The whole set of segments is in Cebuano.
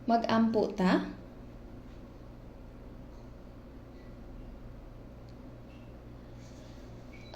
Mag-ampo ta.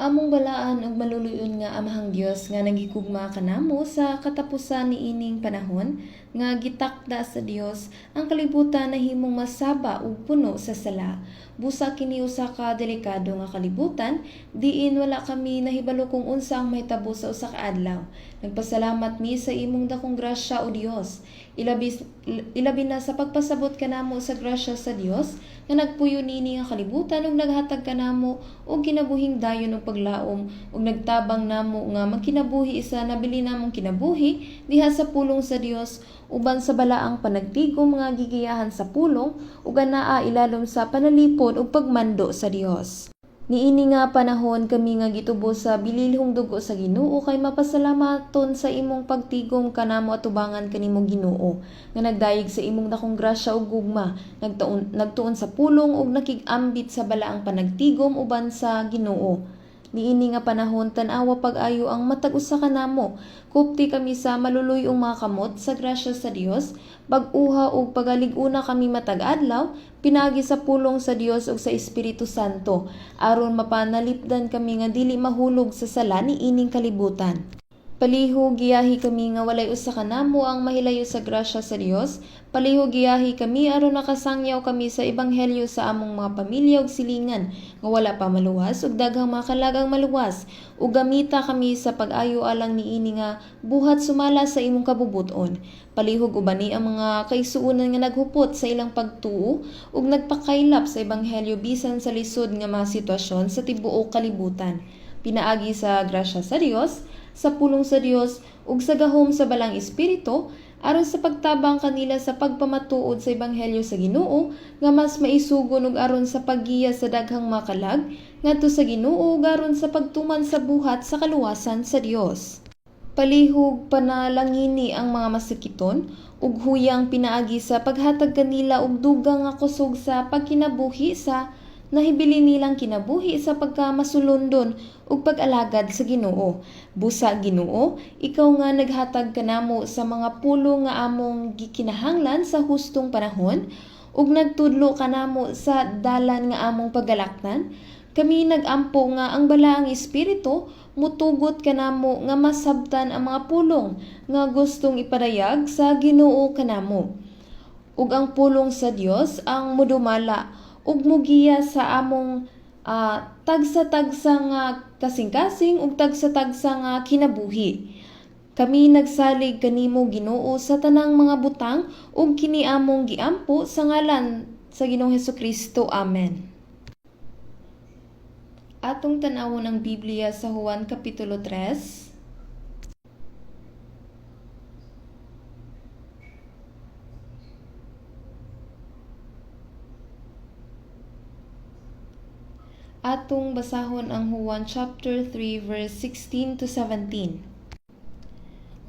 Among balaan ug maluluy-on nga Amahang Dios nga naghigugma kanamo sa katapusan niining panahon nga gitakda sa Dios, ang kalibutan nahimong masaba ug puno sa sala. Busa kini usa ka delikado nga kalibutan, diin wala kami nahibalo kung unsa ang mahitabo sa usa ka adlaw. Nagpasalamat mi sa imong dakong grasya, o Dios. Ilabi na sa pagpasabot kanamo sa grasya sa Dios nga nagpuyo niini nga kalibutan ug naghatag kanamo og kinabuhing dayon ug paglaom ug nagtabang namo nga magkinabuhi sa nabili namong kinabuhi diha sa pulong sa Dios uban sa balaang panagtigom nga gigiyahan sa pulong ug anaa ilalom sa panalipod ug pagmando sa Dios. Niini nga panahon kami nga gitubos sa bililhong dugo sa Ginoo kay mapasalamaton sa imong pagtigom kanamo atubangan kanimo, Ginoo, nga nagdayeg sa imong dakong grasya ug gugma, nagtuon sa pulong ug nakig-ambit sa balaang panagtigom uban sa Ginoo. Niini nga panahon tan-awa pag-ayo ang matag usa kanamo. Kupti kami sa maluluy-ong mga kamot sa grasya sa Dios, bag-uha ug pagalig-una kami matag adlaw pinaagi sa pulong sa Dios ug sa Espiritu Santo, aron mapanalipdan kami nga dili mahulog sa sala niining kalibutan. Palihog giyahi kami nga walay usa kanamo ang mahilayo sa grasya sa Dios. Palihog giyahi kami aron nakasangyaw kami sa ebanghelyo sa among mga pamilya ug silingan nga wala pa maluwas ug daghang mga kalagang maluwas, ug gamita kami sa pag-ayo alang niini nga buhat sumala sa imong kabubut-on. Palihog ubani ang mga kaigsuonan nga naghupot sa ilang pagtuo ug nagpakaylap sa ebanghelyo bisan sa lisod nga mga sitwasyon sa tibuok kalibutan. Pinaagi sa grasya sa Dios, sa pulong sa Dios ug sa gahom sa Balang Espiritu, aron sa pagtabang kanila sa pagpamatuod sa ebanghelyo sa Ginoo nga mas maisugon ug aron sa paggiya sa daghang mga kalag ngadto sa Ginoo ug aron sa pagtuman sa buhat sa kaluwasan sa Dios. Palihog panalangini ang mga masakiton ug huyang pinaagi sa paghatag kanila og dugang nga kusog sa pagkinabuhi sa nahibilin nilang kinabuhi sa pagkamasulondon ug pag-alagad sa Ginoo. Busa, Ginoo, ikaw nga naghatag kanamo sa mga pulong nga among gikinahanglan sa hustong panahon ug nagtudlo kanamo sa dalan nga among pagalaktan. Kami nagampo nga ang Balaang Espiritu mutugot kanamo nga masabtan ang mga pulong nga gustong ipadayag sa Ginoo kanamo. Ug ang pulong sa Dios ang mudumala ug mugiya sa among tagsa-tagsa nga kasing-kasing ug tagsa-tagsa nga kinabuhi. Kami nagsalig kanimo, Ginoo, sa tanang mga butang ug kini among giampo sa ngalan sa Ginoong Hesukristo. Amen. Atong tan-awon ang Biblia sa Juan Kapitulo 3. Atong basahon ang Juan chapter 3 verse 16 to 17.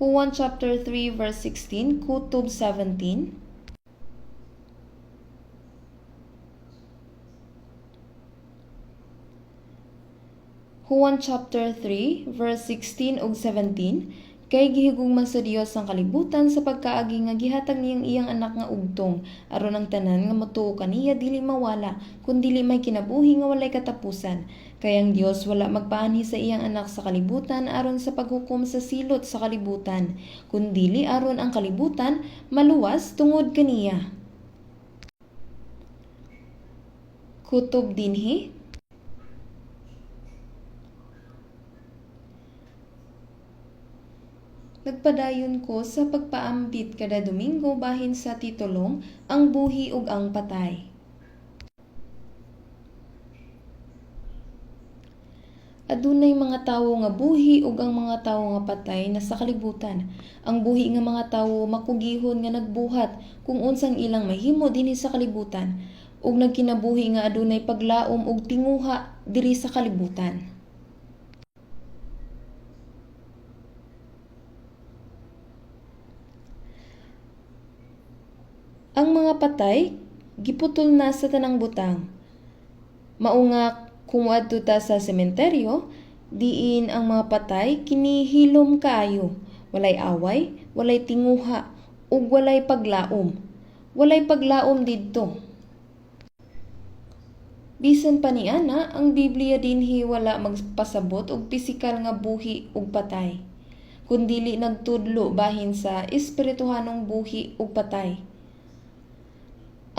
Juan chapter 3 verse 16 kutob 17. Juan chapter 3 verse 16 ug 17. Kay gihigugma sa Dios ang kalibutan sa pagkaagi nga gihatag niyang iyang anak nga ugtong, aron ang tanan nga motuo kaniya dili mawala, kun dili may kinabuhi nga walay katapusan. Kay ang Dios wala magpaanhi sa iyang anak sa kalibutan aron sa paghukom sa silot sa kalibutan, kun dili aron ang kalibutan maluwas tungod kaniya. Kutob dinhi. Nagpadayon ko sa pagpaambit kada Domingo bahin sa titulong Ang Buhi ug ang Patay. Adunay mga tawo nga buhi ug ang mga tawo nga patay na sa kalibutan. Ang buhi nga mga tawo makugihon nga nagbuhat kung unsang ilang mahimo dinhi sa kalibutan ug nagkinabuhi nga adunay paglaom ug tinguha diri sa kalibutan. Ang mga patay giputol na sa tanang butang. Mao nga kung moadto ta sa sementeryo, diin ang mga patay kinihilom kaayo, walay away, walay tinguha, ug walay paglaom. Walay paglaom didto. Bisan pa niana, ang Biblia dinhi wala magpasabot og pisikal nga buhi ug patay, kun dili nagtudlo bahin sa espirituhanong buhi ug patay.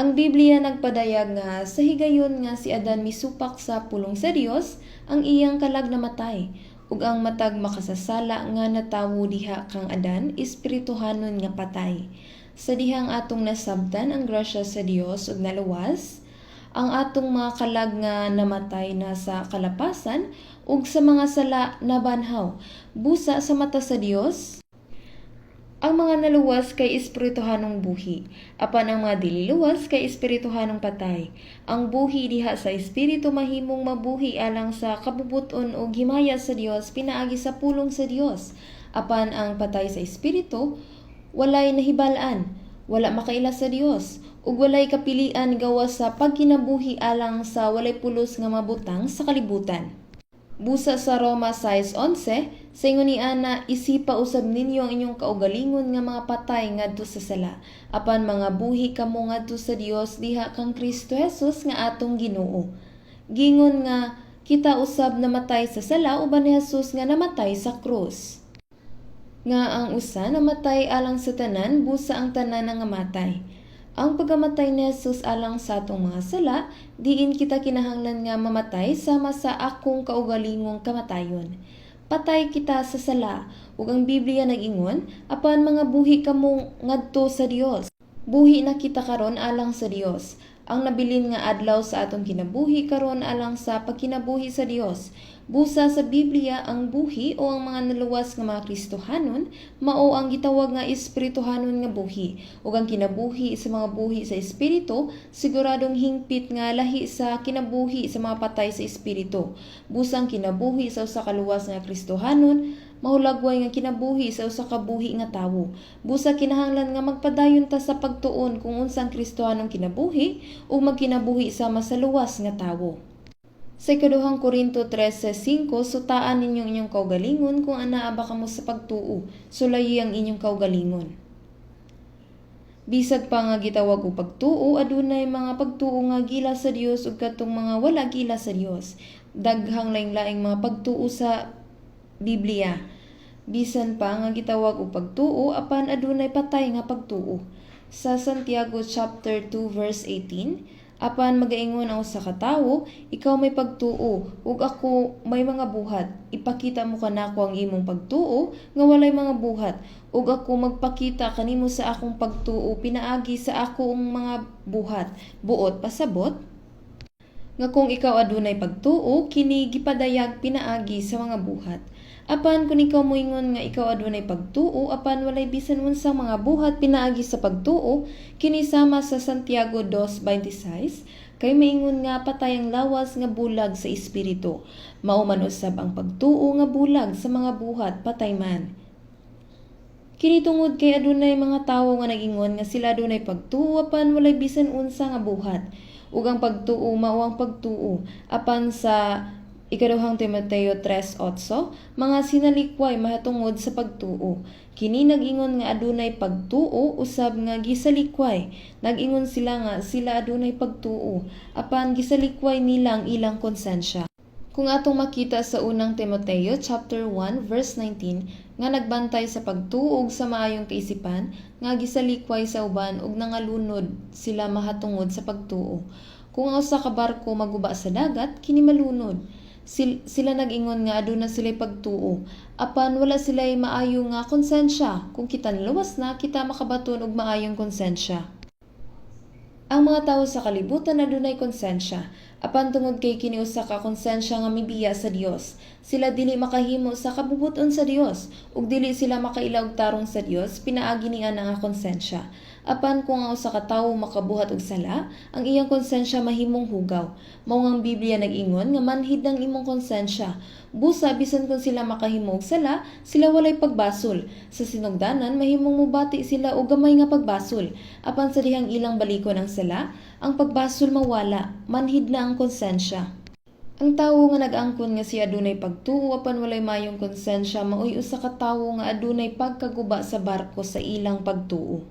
Ang Biblia nagpadayag nga sa higayon nga si Adan misupak sa pulong sa Dios, ang iyang kalag namatay, ug ang matag makasasala nga natawo diha kang Adan espirituhanon nga patay. Sa dihang atong nasabtan ang grasya sa Dios ug naluwas, ang atong mga kalag nga namatay na sa kalapasan ug sa mga sala nabanhaw. Busa sa mata sa Dios, ang mga naluwas kay espirituhanong buhi, apan ang mga dili luwas kay espirituhanong patay. Ang buhi diha sa espiritu mahimong mabuhi alang sa kabubut-on ug himaya sa Dios pinaagi sa pulong sa Dios. Apan ang patay sa espiritu walay nahibal-an, wala makaila sa Dios, ug walay kapilian gawas sa pagkinabuhi alang sa walay pulos nga mabutang sa kalibutan. Busa sa Roma 6:11, sa ingon niana, "Isipa usab ninyo ang inyong kaugalingon nga mga patay ngadto sa sala, apan mga buhi kamo ngadto sa Dios diha kang Kristo Jesus nga atong Ginoo." Giingon nga kita usab namatay sa sala uban ni Jesus nga namatay sa krus. Nga ang usa namatay alang sa tanan, busa ang tanan nangamatay. Ang pagkamatay ni Jesus alang sa atong mga sala, diin kita kinahanglan nga mamatay sama sa akong kaugalingong kamatayon. Patay kita sa sala, ug ang Biblia nag-ingon, "Apan mga buhi kamo ngadto sa Dios." Buhi na kita karon alang sa Dios. Ang nabilin nga adlaw sa atong kinabuhi karon alang sa pagkinabuhi sa Dios. Busa sa Biblia, ang buhi o ang mga naluwas nga mga Kristohanon mao ang gitawag nga espirituhanon nga buhi, ug ang kinabuhi sa mga buhi sa espiritu siguradong hingpit nga lahi sa kinabuhi sa mga patay sa espiritu. Busa ang kinabuhi sa usa ka luwas nga Kristohanon mahulagway nga kinabuhi sa usa ka buhi nga tawo. Busa kinahanglan nga magpadayon ta sa pagtuon kung unsang Kristohanong kinabuhi ug magkinabuhi sama sa luwas nga tawo. Sa ikaduhang Korinto 13:5, "Sutaa ninyong inyong kaugalingon kung anaa ba kamo sa pagtuo, sulayi ang inyong kaugalingon." Bisag pa nga gitawag og pagtuo, adunay mga pagtuo nga giila sa Dios ug kadtong mga wala giila sa Dios. Daghang laing-laing mga pagtuo sa Biblia. Bisan pa nga gitawag og pagtuo, apan adunay patay nga pagtuo. Sa Santiago chapter 2 verse 18, "Apan magaingon ang usa ka tawo, 'Ikaw may pagtuo ug ako may mga buhat. Ipakita mo kanako ang imong pagtuo nga walay mga buhat, ug ako magpakita kanimo sa akong pagtuo pinaagi sa akong mga buhat.' Buot pasabot nga kung ikaw adunay pagtuo, kini gipadayag pinaagi sa mga buhat. Apan kung ikaw moingon nga ikaw adunay pagtuo apan walay bisan unsang mga buhat pinaagi sa pagtuo, kini sama sa Santiago 2:26, kay maingon nga patay ang lawas nga bulag sa espiritu. Mao man usab ang pagtuo nga bulag sa mga buhat, patay man." Kini tungod kay adunay mga tawo nga nag-ingon nga sila adunay pagtuo apan walay bisan unsa nga buhat. Ug ang pagtuo mao ang pagtuo. Apan sa Ikaduhang Timoteo 3:8, "Mga sinalikway mahatungod sa pagtuo." Kini nag-ingon nga adunay pagtuo usab nga gisalikway. Nag-ingon sila nga sila adunay pagtuo, apan gisalikway nila ang ilang konsensya. Kung atong makita sa unang Timoteo chapter 1 verse 19 nga nagbantay sa pagtuo ug sa maayong kaisipan nga gisalikway sa uban ug nangalunod sila mahatungod sa pagtuo. Kung ang usa ka barko maguba sa dagat, kini malunod. Sila nag-ingon nga aduna sila'y pagtuo, apan wala sila'y maayo nga konsensya. Kung kita naluwas na, kita makabaton og maayong konsensya. Ang mga tawo sa kalibutan adunay konsensya, apan tungod kay kini usa ka konsensya nga mibiya sa Dios, sila dili makahimo sa kabubut-on sa Dios ug dili sila makaila og tarong sa Dios pinaagi niana nga konsensya. Apan kung ang usa ka tawo makabuhat og sala, ang iyang konsensya mahimong hugaw. Mao nga ang Biblia nag-ingon nga manhid ang imong konsensya. Busa bisan kung sila makahimo og sala, sila walay pagbasol. Sa sinugdanan mahimong mobati sila og gamay nga pagbasol. Apan sa dihang ilang balikon ang sala, ang pagbasol mawala, manhid na ang konsensya. Ang tawo nga nag-angkon nga siya adunay pagtuo apan walay maayong konsensya maoy usa ka tawo nga adunay pagkaguba sa barko sa ilang pagtuo.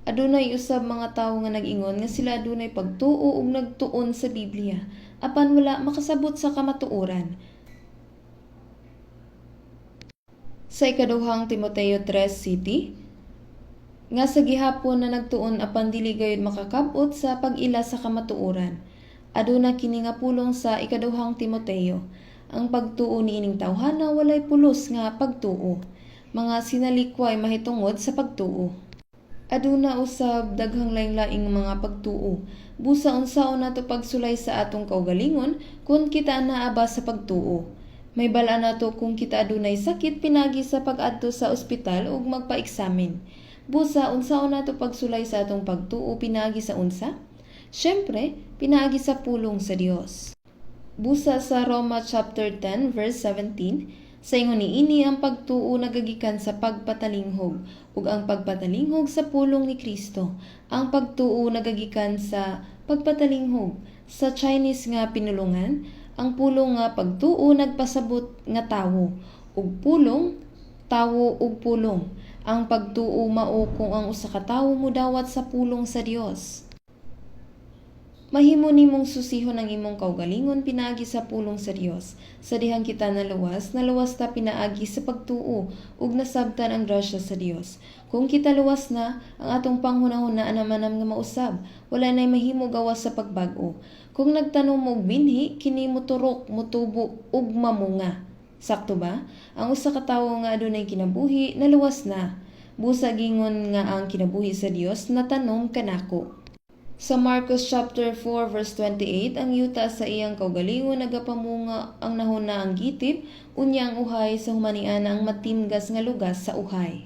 Adunay usab mga tawo nga nag-ingon nga sila adunay pagtuo ug nagtuon sa Biblia, apan wala makasabot sa kamatuoran. Sa ikaduhang Timoteo 3 City, nga sa gihapon na nagtuon apan dili gayud makakab-ot sa pag-ila sa kamatuoran. Aduna kini nga pulong sa ikaduhang Timoteo, ang pagtuo niining tawhana walay pulos nga pagtuo, mga sinalikway mahitungod sa pagtuo. Aduna usab daghang laing-laing mga pagtuo. Busa unsaon nato pagsulay sa atong kaugalingon kung kita naa ba sa pagtuo? Mahibal-an nato kung kita adunay sakit pinaagi sa pag-adto sa ospital ug magpa-eksamin. Busa unsaon nato pagsulay sa atong pagtuo pinaagi sa unsa? Syempre, pinaagi sa pulong sa Dios. Busa sa Roma chapter 10 verse 17, sa ingon niini ang pagtuo nagagikan sa pagpatalinghog ug ang pagpatalinghog sa pulong ni Kristo. Ang pagtuo nagagikan sa pagpatalinghog. Sa Chinese nga pinulungan, ang pulong nga pagtuo nagpasabot nga tawo ug pulong, tawo ug pulong. Ang pagtuo mao kung ang usa ka tawo modawat sa pulong sa Dios. Mahimo nimong susihon ang imong kaugalingon pinaagi sa pulong sa Dios. Sa dihang kita naluwas, naluwas ta pinaagi sa pagtuo ug nasabtan ang grasya sa Dios. Kung kita luwas na, ang atong panghunahuna anam-anam nga mausab, wala nay mahimo gawas sa pagbag-o. Kung nagtanom mo og binhi, kini moturok, motubo ug mamunga. Sakto ba? Ang usa ka tawo nga adunay kinabuhi, naluwas na. Busa gingon nga ang kinabuhi sa Dios natanom kanako. Sa Marcos chapter 4 verse 28, ang yuta sa iyang kaugalingon nagapamunga ang nahuna ang gitib, unya ang uhay sa humaniana ang matimgas nga lugas sa uhay.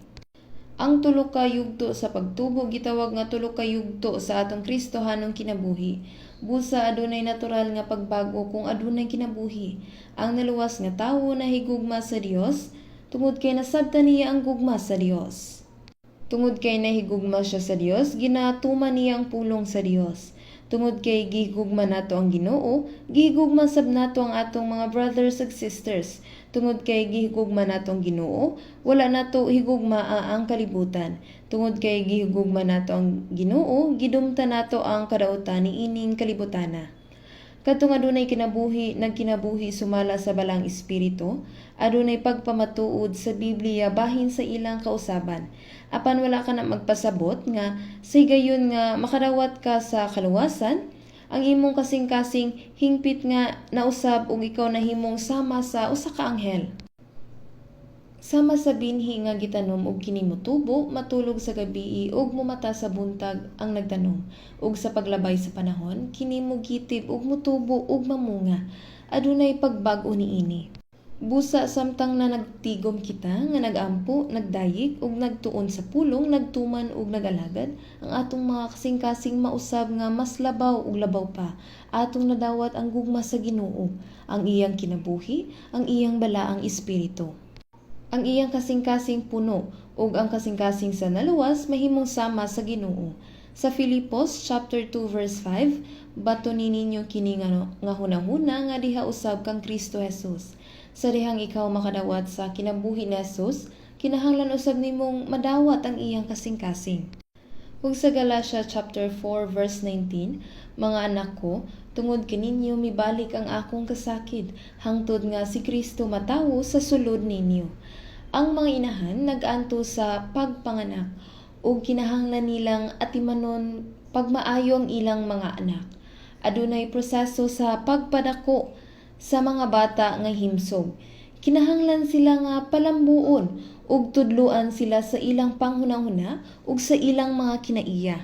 Ang tulo ka yugto sa pagtubo gitawag nga tulo ka yugto sa atong Kristohanong kinabuhi. Busa adunay natural nga pagbag-o kung adunay kinabuhi. Ang naluwas nga tawo nahigugma sa Dios tungod kay nasabtan niya ang gugma sa Dios. Tungod kay nahigugma siya sa Dios, ginatuman niya ang pulong sa Dios. Tungod kay gihigugma nato ang Ginoo, gihigugma sab nato ang atong mga brothers ug sisters. Tungod kay gihigugma nato ang Ginoo, wala nato higugmaa ang kalibutan. Tungod kay gihigugma nato ang Ginoo, gidumtan nato ang kadautan niining kalibutana. Kadtong adunay kinabuhi, nagkinabuhi sumala sa Balaang Espiritu, adunay pagpamatuod sa Biblia bahin sa ilang kausaban. Apan wala ka na magpasabot nga sa higayon nga makadawat ka sa kaluwasan, ang imong kasing-kasing hingpit nga nausab ug ikaw nahimong sama sa usa ka anghel. Sama sa binhi nga gitanom ug kini motubo, matulog sa gabii ug momata sa buntag ang nagtanom. Ug sa paglabay sa panahon, kini mogitib ug motubo ug mamunga. Adunay pagbag-o niini. Busa samtang na nagtigom kita nga nag-ampo, nagdayeg ug nagtuon sa pulong, nagtuman ug nag-alagad, ang atong mga kasing-kasing mausab nga mas labaw ug labaw pa. Atong nadawat ang gugma sa Ginoo, ang iyang kinabuhi, ang iyang balaang espiritu. Ang iyang kasing-kasing puno ug ang kasing-kasing sa naluwas mahimong sama sa Ginoo. Sa Filipos chapter 2 verse 5, batoni ninyo kini nga hunahuna nga diha usab kang Kristo Jesus. Sa dihang ikaw makadawat sa kinabuhi ni Jesus, kinahanglan usab nimong madawat ang iyang kasing-kasing. Ug sa Galatia chapter 4 verse 19, mga anak ko, tungod kaninyo mibalik ang akong kasakit, hangtod nga si Kristo matawo sa sulod ninyo. Ang mga inahan nag-anto sa pagpanganak ug kinahanglan nilang atimanon pagmaayo ang ilang mga anak. Adunay proseso sa pagpadako sa mga bata nga himsog. Kinahanglan sila nga palambuon ug tudluan sila sa ilang panghunahuna ug sa ilang mga kinaiya.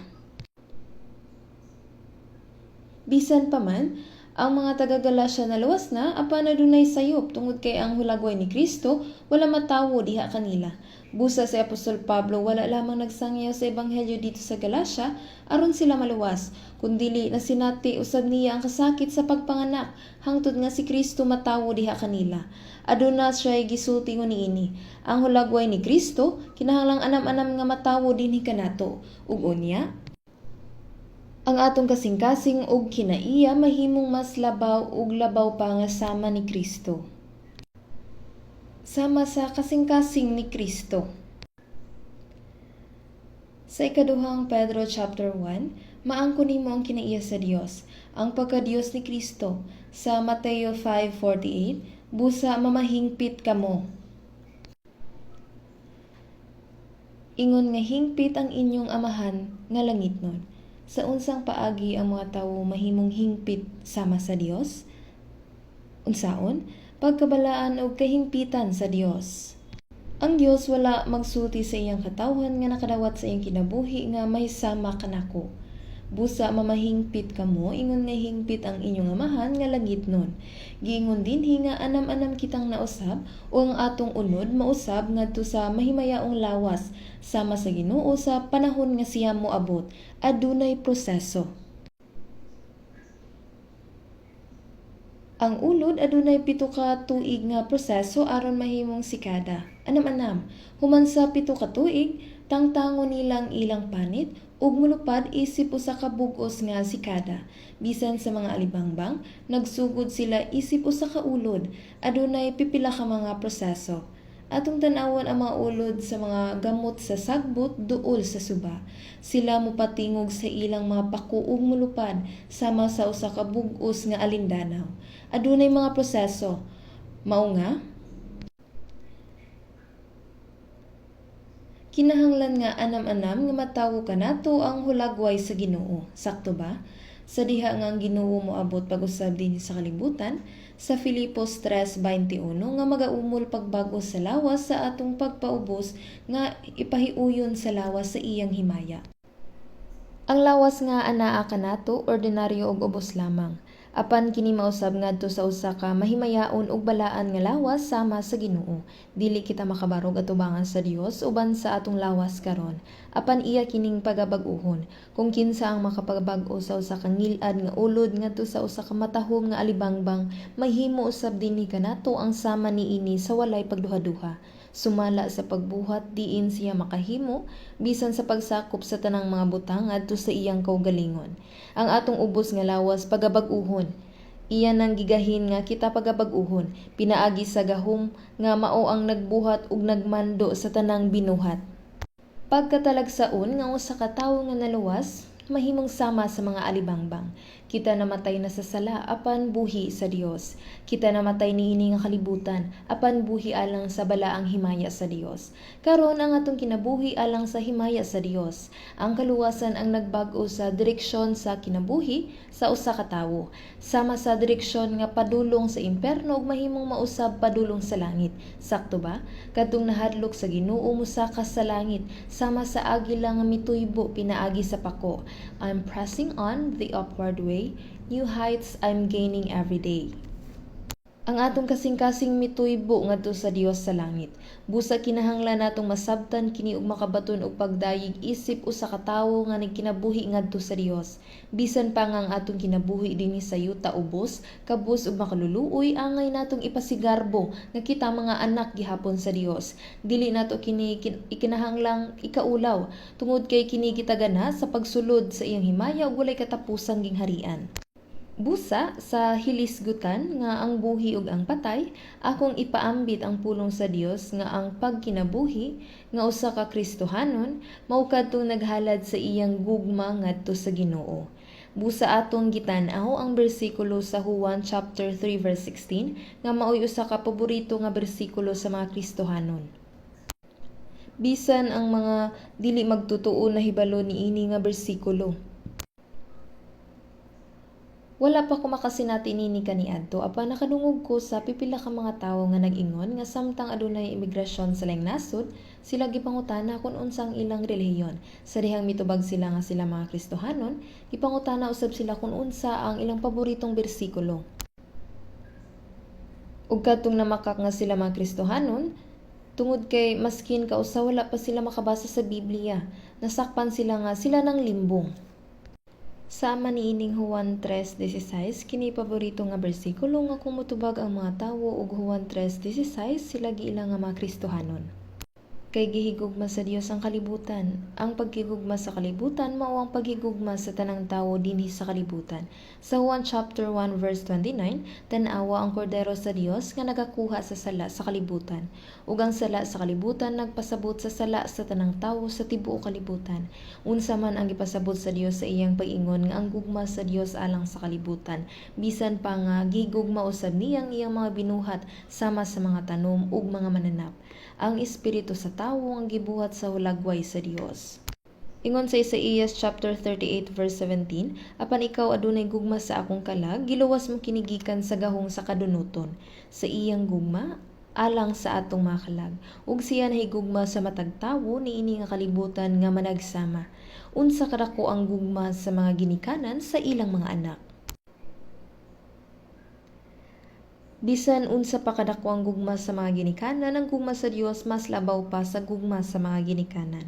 Bisan pa man, ang mga taga-Galacia naluwas na apan adunay sayop tungod kay ang hulagway ni Kristo wala matawo diha kanila. Busa si Apostol Pablo wala lamang nagsangyaw sa ebanghelyo didto sa Galacia aron sila maluwas, kundili nasinati usab niya ang kasakit sa pagpanganak hangtod nga si Kristo matawo diha kanila. Aduna siya gisulti niini. Ang hulagway ni Kristo kinahanglang anam-anam nga matawo dinhi kanato. Ug unya, ang atong kasing-kasing ug kinaiya mahimong mas labaw ug labaw pa nga sama ni Kristo. Sama sa kasing-kasing ni Kristo. Sa ikaduhang Pedro chapter 1, maangkon nimo ang kinaiya sa Dios, ang pagka-Dios ni Kristo. Sa Mateo 5:48, busa mamahingpit kamo. Ingon nga hingpit ang inyong Amahan nga langitnon. Sa unsang paagi ang mga tawo mahimong hingpit sama sa Dios? Unsaon? Pagkabalaan og kahingpitan sa Dios. Ang Dios wala magsulti sa iyang katawhan nga nakadawat sa iyang kinabuhi nga mahisama kanako. Busa mamahingpit kamo ingon nga hingpit ang inyong Amahan nga langitnon. Giingon dinhi nga anam-anam kitang nausab o ang atong unod mausab ngadto sa mahimayaong lawas sama sa Ginoo sa panahon nga siya moabot. Adunay proseso. Ang ulod adunay 7 ka tuig nga proseso aron mahimong sikada. Anam-anam, human sa 7 ka tuig, tangtangon nilang ilang panit ug molupad isip usa ka bug-os nga sikada. Bisan sa mga alibangbang, nagsugod sila isip usa ka ulod. Adunay pipila ka mga proseso. Atong tan-awon ang mga ulod sa mga gamot sa sagbot duol sa suba. Sila mopatingog sa ilang mga pako ug molupad sama sa usa ka bug-os nga alindanaw. Adunay mga proseso. Mao nga kinahanglan nga anam-anam nga matawo kanato ang hulagway sa Ginoo. Sakto ba? Sa diha nga ang Ginoo moabot pag-usab dinhi sa kalibutan, sa Filipos 3:21 nga magaumol pagbag-o sa lawas sa atong pagpaubos nga ipahiuyon sa lawas sa iyang himaya. Ang lawas nga anaa kanato ordinaryo ug ubos lamang. Apan kini mausab ngadto sa usa ka mahimayaon ug balaan nga lawas sama sa Ginoo. Dili kita makabarog atubangan sa Dios uban sa atong lawas karon. Apan iya kining pagabag-uhon. Kung kinsa ang makapabag-o sa usa ka ngil-ad nga ulod ngadto sa usa ka matahom nga alibangbang, mahimo usab dinhi kanato ang sama niini sa walay pagduhaduha. Sumala sa pagbuhat diin siya makahimo bisan sa pagsakop sa tanang mga butang ngadto sa iyang kaugalingon. Ang atong ubos nga lawas pagabag-uhon. Iya nang gigahin nga kita pagabag-uhon, pinaagi sa gahom nga mao ang nagbuhat ug nagmando sa tanang binuhat. Pagkatalagsaon nga usa ka tawo nga naluwas, mahimong sama sa mga alibangbang. Kita namatay na sa sala apan buhi sa Dios. Kita namatay niini nga kalibutan apan buhi alang sa balaang himaya sa Dios. Karon ang atong kinabuhi alang sa himaya sa Dios. Ang kaluwasan ang nagbag-o sa direksyon sa kinabuhi sa usa ka tawo, sama sa direksyon nga padulong sa impierno ug mahimong mausab padulong sa langit. Sakto ba? Kadtong nahadlok sa Ginoo mosaka sa langit sama sa agila nga mituybo pinaagi sa pako. I'm pressing on the upward way, new heights I'm gaining every day. Ang atong kasing-kasing mituybo ngadto sa Dios sa langit. Busa kinahanglan natong masabtan kini ug makabaton og pagdayeg isip usa ka tawo nga nagkinabuhi ngadto sa Dios. Bisan pa nga ang atong kinabuhi dinhi sa yuta ubos, kabus ug makaluluoy, angay natong ipasigarbo nga kita mga anak gihapon sa Dios. Dili nato kini ikinahanglang ikaulaw tungod kay kini gitagana sa pagsulod sa iyang himaya ug walay katapusang gingharian. Busa sa hilisgutan nga ang buhi ug ang patay, akong ipaambit ang pulong sa Dios nga ang pagkinabuhi nga usa ka Kristohanon mao kadtong naghalad sa iyang gugma ngadto sa Ginoo. Busa atong gitan-aw ang bersikulo sa Juan chapter 3 verse 16 nga maoy usa ka paborito nga bersikulo sa mga Kristohanon. Bisan ang mga dili magtotoo nahibalo niini nga bersikulo. Wala pa ko makasinati niini kaniadto apan nakadungog ko sa pipila ka mga tawo nga nag-ingon nga samtang adunay imigrasyon sa laing nasod, sila gipangutana kon unsa ang ilang relihiyon. Sa dihang mitubag sila nga sila mga Kristohanon, gipangutana usab sila kon unsa ang ilang paboritong bersikulo. Ug kadtong namakak nga sila mga Kristohanon, tungod kay maskin kausa wala pa sila makabasa sa Biblia, nasakpan sila nga sila nang limbong. Sama niining Juan 3:16, kini paborito nga bersikulo nga kung motubag ang mga tawo og Juan 3:16 sila giila nga mga Kristohanon. Kay gihigugma sa Dios ang kalibutan. Ang paghigugma sa kalibutan mao ang paghigugma sa tanang tawo dinhi sa kalibutan. Sa Juan chapter 1 verse 29, tan-awa ang kordero sa Dios nga nagakuha sa sala sa kalibutan. Ug ang sala sa kalibutan nagpasabot sa sala sa tanang tawo sa tibuok kalibutan. Unsa man ang gipasabot sa Dios sa iyang pag-ingon nga ang gugma sa Dios alang sa kalibutan, bisan pa nga gigugma usab niya ang iyang mga binuhat sama sa mga tanom ug mga mananap? Ang espiritu sa tawo ang gibuhat sa hulagway sa Dios. Ingon sa Isaías chapter 38 verse 17, "Apan ikaw adunay gugma sa akong kalag, giluwas mo kini gikan sa gahong sa kadunuton." Sa iyang gugma alang sa atong mga kalag, ug siya nahigugma sa matag tawo niini nga kalibutan nga managsama. Unsa kadako ang gugma sa mga ginikanan sa ilang mga anak? Bisan unsa pa kadako ang gugma sa mga ginikanan, ang gugma sa Dios mas labaw pa sa gugma sa mga ginikanan.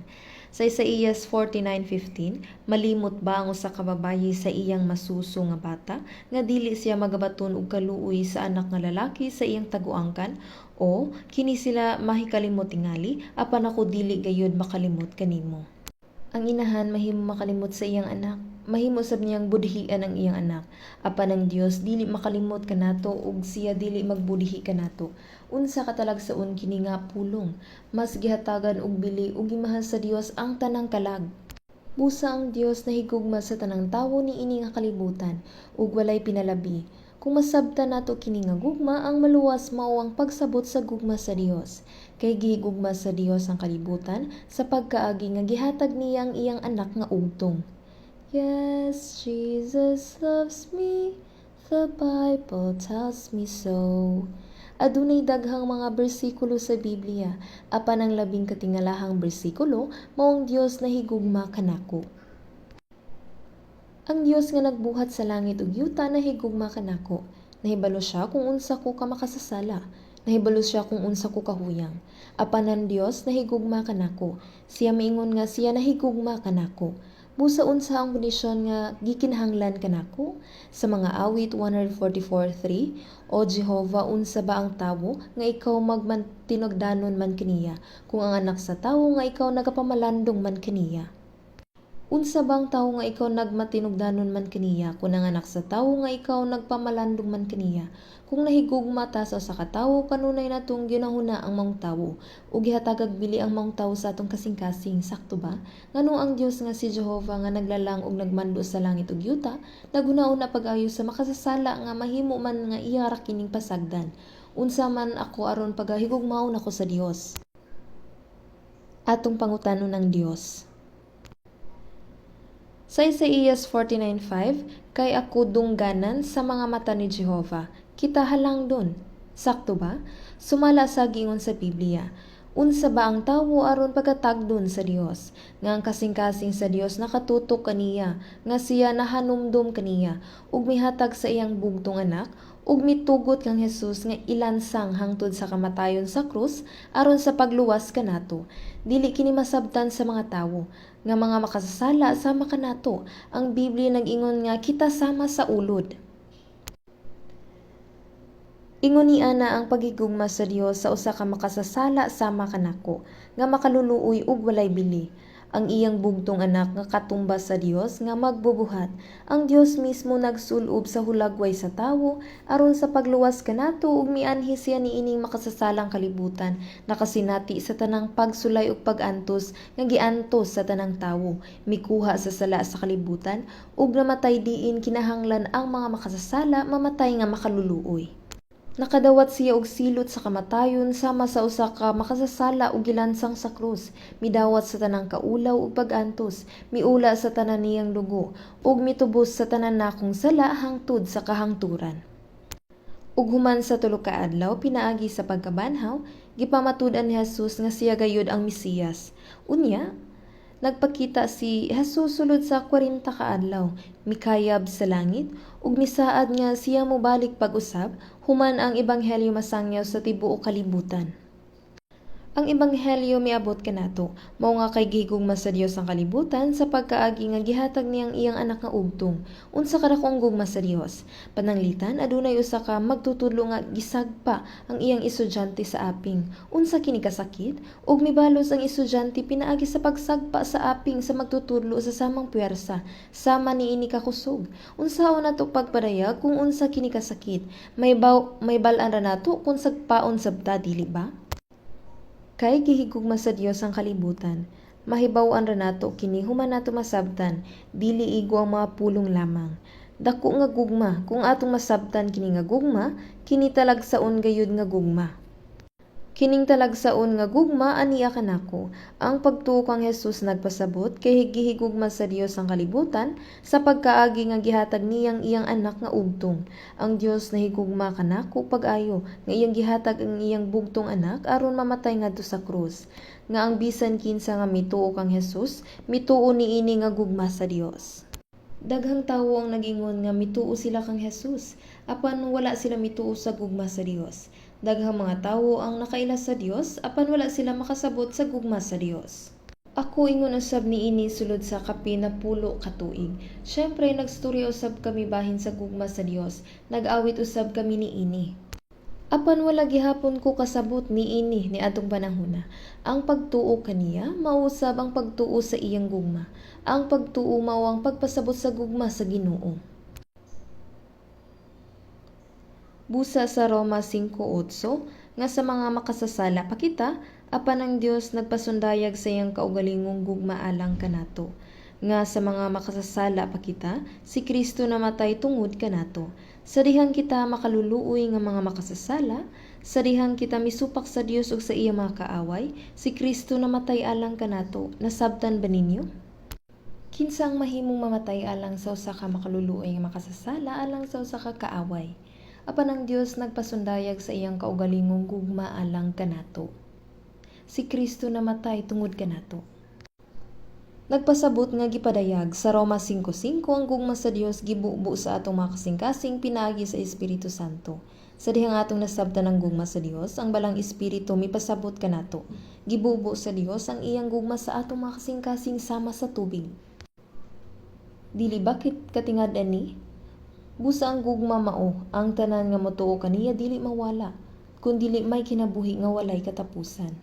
Sa Isaías 49:15, "Malimot ba ang usa ka babayi sa iyang masuso nga bata, nga dili siya magabaton og kaluoy sa anak nga lalaki sa iyang taguangkan? O kini sila mahikalimot tingali, apan ako dili gayud makalimot kanimo." Ang inahan mahimo makalimot sa iyang anak. Mahimo sab niyang budhian ang iyang anak. Apan ang Dios dili makalimot kanato ug siya dili magbudhi kanato. Unsa katalagsaon kini nga pulong? Mas gihatagan og bili ug gimahal sa Dios ang tanang kalag. Busa ang Dios nahigugma sa tanang tawo niini nga kalibutan ug walay pinalabi. Kung masabtan nato kini nga gugma, ang maluwas mao ang pagsabot sa gugma sa Dios. Kay gihigugma sa Dios ang kalibutan sa pagkaagi nga gihatag niya ang iyang Anak nga ugtong. Yes, Jesus loves me, the Bible tells me so. Adunay daghang mga bersikulo sa Biblia, apan ang labing katingalahang bersikulo mao ang Dios nahigugma kanako. Ang Dios nga nagbuhat sa langit ug yuta nahigugma kanako. Nahibalo siya kung unsa ko ka makasasala. Nahibalo siya kung unsa ko kahuyang. Apan ang Dios nahigugma kanako. Siya miingon nga siya nahigugma kanako. Busa unsa ang kondisyon nga gikinahanglan kanako? Sa Mga Awit 144:3, "O Jehova, unsa ba ang tawo nga ikaw magmatinugdanon man kaniya, kung ang anak sa tawo nga ikaw nagapamalandong man kaniya?" Unsa ba ang tawo nga ikaw nagmatinugdanon man kaniya, kun ang anak sa tawo nga ikaw nagpamalandong man kaniya? Kung nahigugma ta sa usa ka tawo, kanunay natong ginahuna ang maong tawo ug gihatagag bili ang maong tawo sa atong kasing-kasing, sakto ba? Ngano ang Dios nga si Jehova nga naglalang ug nagmando sa langit ug yuta, naghuna-huna pag-ayo sa makasasala nga mahimo man nga iya ra kining pasagdan? Unsa man ako aron pagahigugmaon ako sa Dios? Atong pangutanon ang Dios. Sa Isaías 49:5, "Kay ako dungganan sa mga mata ni Jehova, kita halangdon." Sakto ba? Sumala sa giingon sa Biblia, unsa ba ang tawo aron pagkatagdon sa Dios? Nga ang kasing-kasing sa Dios nakatutok kaniya, nga siya nahanumdom kaniya, ug mihatag sa iyang bugtong Anak, ug mitugot kang Jesus nga ilansang hangtod sa kamatayon sa krus aron sa pagluwas kanato. Dili kini masabtan sa mga tawo nga mga makasasala sama kanato. Ang Biblia nag-ingon nga kita sama sa ulod. Ingon ni ana ang paghigugma sa Dios sa usa ka makasasala sama kanako, nga makaluluoy ug walay bili. Ang iyang bugtong Anak nga katumbas sa Dios nga magbubuhat. Ang Dios mismo nagsulob sa hulagway sa tawo aron sa pagluwas kanato ug mianhi siya niining makasasalang kalibutan, nakasinati sa tanang pagsulay ug pag-antos nga giantos sa tanang tawo, mikuha sa sala sa kalibutan ug namatay diin kinahanglan ang mga makasasala mamatay nga makaluluoy. Nakadawat siya og silot sa kamatayon sama sa usa ka makasasala ug gilansang sa krus, midawat sa tanang kaulaw ug pag-antos, miula sa tanan niyang dugo, ug mitubos sa tanan nakong sala hangtod sa kahangturan. Ug human sa 3 ka adlaw pinaagi sa pagkabanhaw, gipamatud-an ni Jesus nga siya gayud ang Mesiyas. Unya, nagpakita si Jesus sulod sa 40 ka adlaw, mikayab sa langit ug misaad nga siya mobalik pag-usab human ang ebanghelyo masangyaw sa tibuok kalibutan. Ang ebanghelyo miabot kanato, mao nga kay gihigugma sa Dios ang kalibutan sa pagkaagi nga gihatag niyang iyang anak nga ugtong. Unsa kadako ang gugma sa Dios? Pananglitan adunay usa ka magtutudlo nga gisagpa ang iyang estudyante sa aping. Unsa kini kasakit? Ug mibalos ang estudyante pinaagi sa pagsagpa sa aping sa magtutudlo sa samang puwersa, sama niini kakusog. Unsaon nato pagpadayag kung unsa kini kasakit? May bal-an ra nato kung sagpaon sab ta, dili ba? Kay gihigugma sa Dios ang kalibutan. Mahibaw-an ra nato kini human nato masabtan, dili igo ang mga pulong lamang. Dako nga gugma, kung atong masabtan kini nga gugma, kini talagsaon gayud nga gugma. Kining talagsaon nga gugma ania kanako. Ang pagtuo kang Jesus nagpasabot kay gihigugma sa Dios ang kalibutan sa pagkaagi nga gihatag niyang iyang anak nga ugtong. Ang Dios nahigugma kanako pag-ayo nga iyang gihatag ang iyang bugtong anak aron mamatay ngadto sa krus. Nga ang bisan kinsa nga mituo kang Jesus, mituo niini nga gugma sa Dios. Daghang tawo ang nagingon nga mituo sila kang Jesus, apan wala sila mituo sa gugma sa Dios. Daghang mga tawo ang nakaila sa Dios, apan wala sila makasabot sa gugma sa Dios. Ako ingon usab niini sulod sa kapin na 10 ka tuig. Syempre nagstorya usab kami bahin sa gugma sa Dios. Nag-awit usab kami niini. Apan wala gihapon ko kasabot niini niadtong panahona. Ang pagtuo kaniya mao usab ang pagtuo sa iyang gugma. Ang pagtuo mao ang pagpasabot sa gugma sa Ginoo. Busa sa Roma 5:8 nga sa mga makasasala pa kita, apan ang Dios nagpasundayag sa iyang kaugalingong gugma alang kanato. Nga sa mga makasasala pa kita, si Kristo namatay tungod kanato. Sa dihang kita makaluluoy nga mga makasasala, sa dihang kita misupak sa Dios ug sa iyang mga kaaway, si Kristo namatay alang kanato. Nasabtan ba ninyo? Kinsa ang mahimong mamatay alang sa usa ka makaluluoy nga makasasala alang sa usa ka kaaway? Apan ang Dios nagpasundayag sa iyang kaugalingong gugma alang kanato. Si Kristo namatay tungod kanato. Nagpasabot nga gipadayag sa Roma 5:5 ang gugma sa Dios gibubo sa atong mga kasing-kasing pinaagi sa Espiritu Santo. Sa dihang atong nasabtan ang gugma sa Dios, ang balang Espiritu mipasabot kanato. Gibubo sa Dios ang iyang gugma sa atong mga kasing-kasing sama sa tubig. Dili ba katingad-an ni? Busa ang gugma mao, ang tanan nga motuo kaniya dili mawala, kun dili may kinabuhi nga walay katapusan.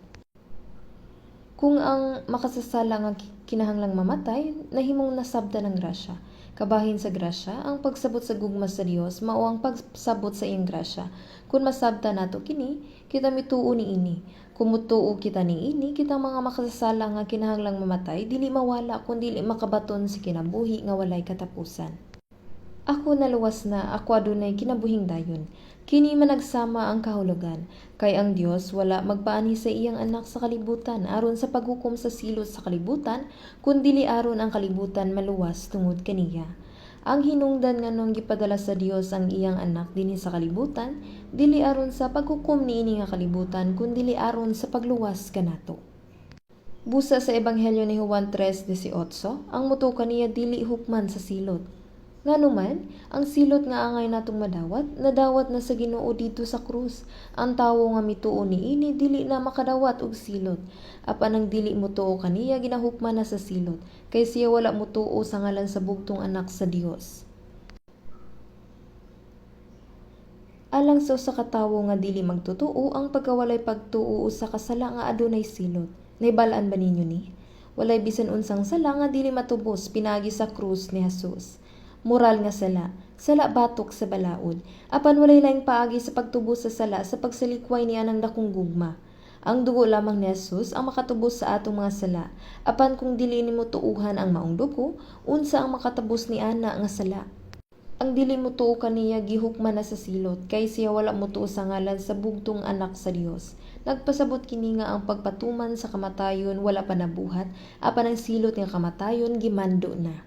Kung ang makasasala nga kinahanglang mamatay, nahimong nasabtan ang grasya. Kabahin sa grasya, ang pagsabot sa gugma sa Dios mao ang pagsabot sa iyang grasya. Kung masabtan nato kini, kita mituo niini. Kung mutuo kita niini, kitang mga makasasala nga kinahanglang mamatay, dili mawala kun dili makabaton sa kinabuhi nga walay katapusan. Ako naluwas na, ako adunay kinabuhing dayon. Kini managsama ang kahulugan, kay ang Dios wala magpaanhi sa iyang anak sa kalibutan aron sa paghukom sa silot sa kalibutan, kun dili aron ang kalibutan maluwas tungod kaniya. Ang hinungdan nganong gipadala sa Dios ang iyang anak dinhi sa kalibutan, dili aron sa paghukom niini nga kalibutan, kun dili aron sa pagluwas kanato. Busa sa Ebanghelyo ni Juan 3:18, ang mutuo kaniya dili hukman sa silot. Nganuman, ang silot nga angay natong madawat, nadawat na sa Ginoo didto sa krus. Ang tawo nga mituo niini dili na makadawat og silot. Apan ang dili motuo kaniya ginahukman na sa silot, kay siya wala motuo sa ngalan sa bugtong anak sa Dios. Alang sa usa ka tawo nga dili magtotoo, ang pagkawalay pagtuo usa ka sala nga adunay silot. Nahibal-an ba ninyo ni? Walay bisan unsang sala nga dili matubos pinaagi sa krus ni Jesus. Moral nga sala, sala batok sa balaod, apan walay laing paagi sa pagtubos sa sala sa pagsalikway niya ng dakong gugma. Ang dugo lamang ni Jesus ang makatubos sa atong mga sala, apan kung dili nimo tuuhan ang maong dugo, unsa ang makatubos ni ana nga sala? Ang dili motuo kaniya gihukman na sa silot, kay siya wala motuo sa ngalan sa bugtong anak sa Dios. Nagpasabot kini nga ang pagpatuman sa kamatayon wala pa nabuhat, apan ang silot nga kamatayon gimando na.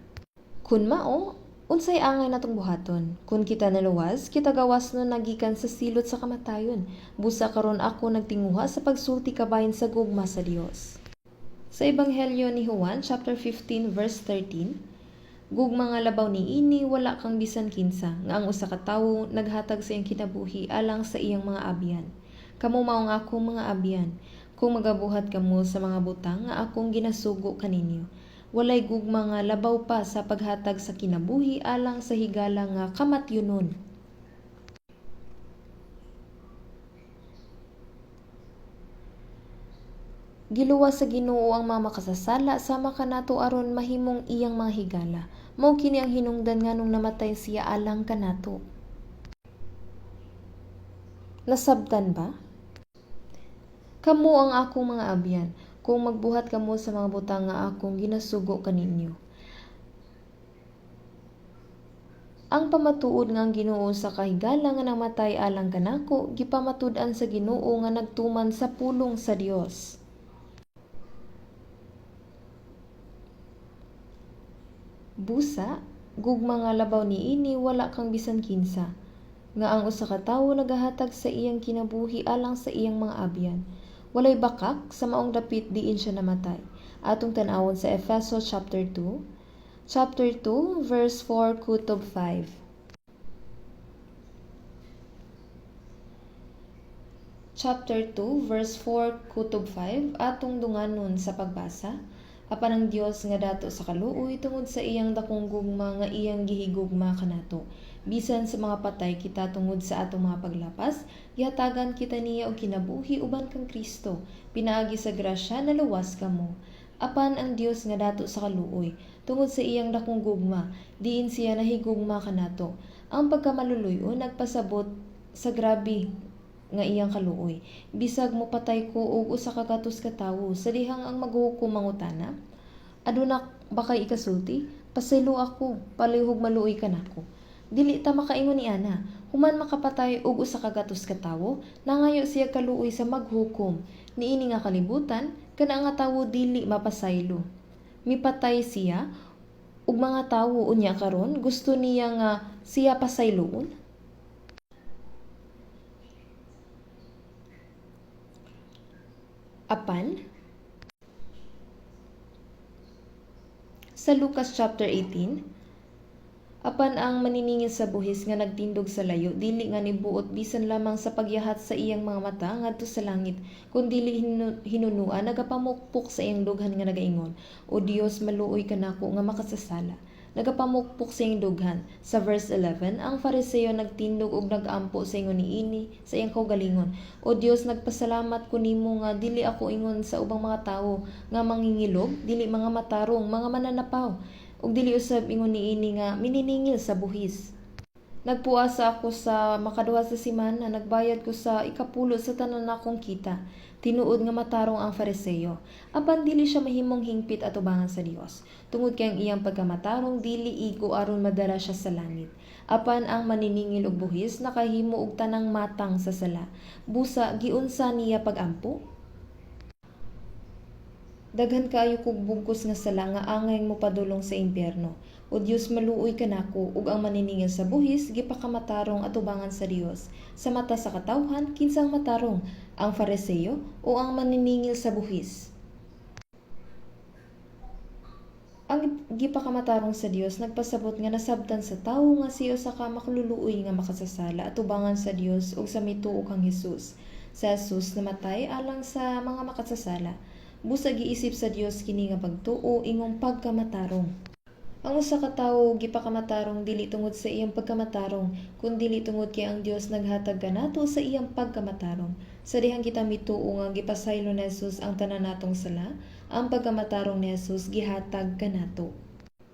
Kun mao, unsay angay natong buhaton? Kun kita naluwas, kita gawas no nagikan sa silot sa kamatayon. Busa karon ako nagtinguha sa pagsulti kabahin sa gugma sa Dios. Sa Ebanghelyo ni Juan chapter 15 verse 13, gugma nga labaw niini wala kang bisan kinsa nga ang usa ka tawo naghatag sa iyang kinabuhi alang sa iyang mga abyan. Kamo mao ang akong mga abyan Kung magabuhat kamo sa mga butang nga akong ginasugo kaninyo. Walay gugma nga labaw pa sa paghatag sa kinabuhi alang sa higala nga kamatyonon. Giluwas sa Ginoo ang mga makasasala sama kanato aron mahimong iyang mga higala. Mao kini ang hinungdan nganong namatay siya alang kanato. Nasabtan ba? Kamo ang akong mga abyan, kung magbuhat kamo sa mga butang nga akong ginasugo kaninyo. Ang pamatuod nga ang Ginoo usa ka higala nga namatay alang kanako gipamatud-an sa Ginoo nga nagtuman sa pulong sa Dios. Busa, gugma nga labaw niini wala kang bisan kinsa, nga ang usa ka tawo nagahatag sa iyang kinabuhi alang sa iyang mga abyan. Walay bakak sa maong dapit diin siya namatay. Atong tan-awon sa Efeso chapter 2, chapter 2 verse 4 kutob 5. Chapter 2 verse 4 kutob 5 atong dunganon sa pagbasa. Apan ang Dios nga dato sa kaluoy tungod sa iyang dakong gugma nga iyang gihigugma kanato. Bisan sa mga patay kita tungod sa atong mga paglapas, gihatagan kita niya og kinabuhi uban kang Kristo. Pinaagi sa grasya naluwas kamo. Apan ang Dios nga dato sa kaluoy tungod sa iyang dakong gugma, diin siya nahigugma kanato. Ang pagkamaluluy-on nagpasabot sa grabe nga iyang kaluoy. Bisag mopatay ko og usa ka gatos ka tawo, sa dihang ang maghukom mangutana, aduna ba kay ikasulti? Pasayloa ako, palihog maluoy kanako. Dili ta makaingon niana. Human makapatay og usa ka gatos ka tawo, nangayo siya kaluoy sa maghukom. Niini nga kalibutan, kana nga tawo dili mapasaylo. Mipatay siya og mga tawo unya karon gusto niya nga siya pasayloon? Apan sa Lucas chapter 18, apan ang maniningil sa buhis nga nagtindog sa layo dili nga nibuot bisan lamang sa pagyahat sa iyang mga mata ngadto sa langit, kun dili hinunua nagapamukpok sa iyang dughan nga nagaingon, O Dios, maluoy kanako nga makasasala. Nagapamukpok sa iyang dughan. Sa verse 11, ang Fariseo nagtindog og nag-ampo sa ingon niini sa iyang kaugalingon, O Dios, nagpasalamat ko nimo nga dili ako ingon sa ubang mga tawo nga mangingilog, dili mga matarong, mga mananapaw, ug dili usab ingon niini nga mininingil sa buhis. Nagpuasa ako sa makaduha sa semana, nagbayad ko sa ikapulo sa tanan nakong kita. Tinuod nga matarong ang Fariseo, apan dili siya mahimong hingpit atubangan sa Dios, tungod kay ang iyang pagkamatarong dili igo aron madala siya sa langit. Apan ang maniningil og buhis nakahimo og tanang matang sa sala. Busa giunsa niya pag-ampo? Daghan kaayo kog bugkos nga sala nga angay mopadulong sa impyerno. O Dios, maluoy kanako. Ug ang maniningil sa buhis gipakamatarong atubangan sa Dios. Sa mata sa katawhan, kinsang matarong, ang Fariseo o ang maniningil sa buhis? Ang gipakamatarong sa Dios nagpasabot nga nasabtan sa tawo nga siya usa ka makaluluoy nga makasasala atubangan sa Dios ug sa mituo kang Hesus. Si Jesus namatay alang sa mga makasasala. Busa giisip sa Dios kini nga pagtuo ingong pagkamatarong. Ang usa ka tawo gipakamatarong dili tungod sa iyang pagkamatarong, kun dili tungod kay ang Dios naghatag kanato sa iyang pagkamatarong. Sa dihang kita mituo nga gipasaylo ni Jesus ang tanan natong sala, ang pagkamatarong ni Jesus gihatag kanato.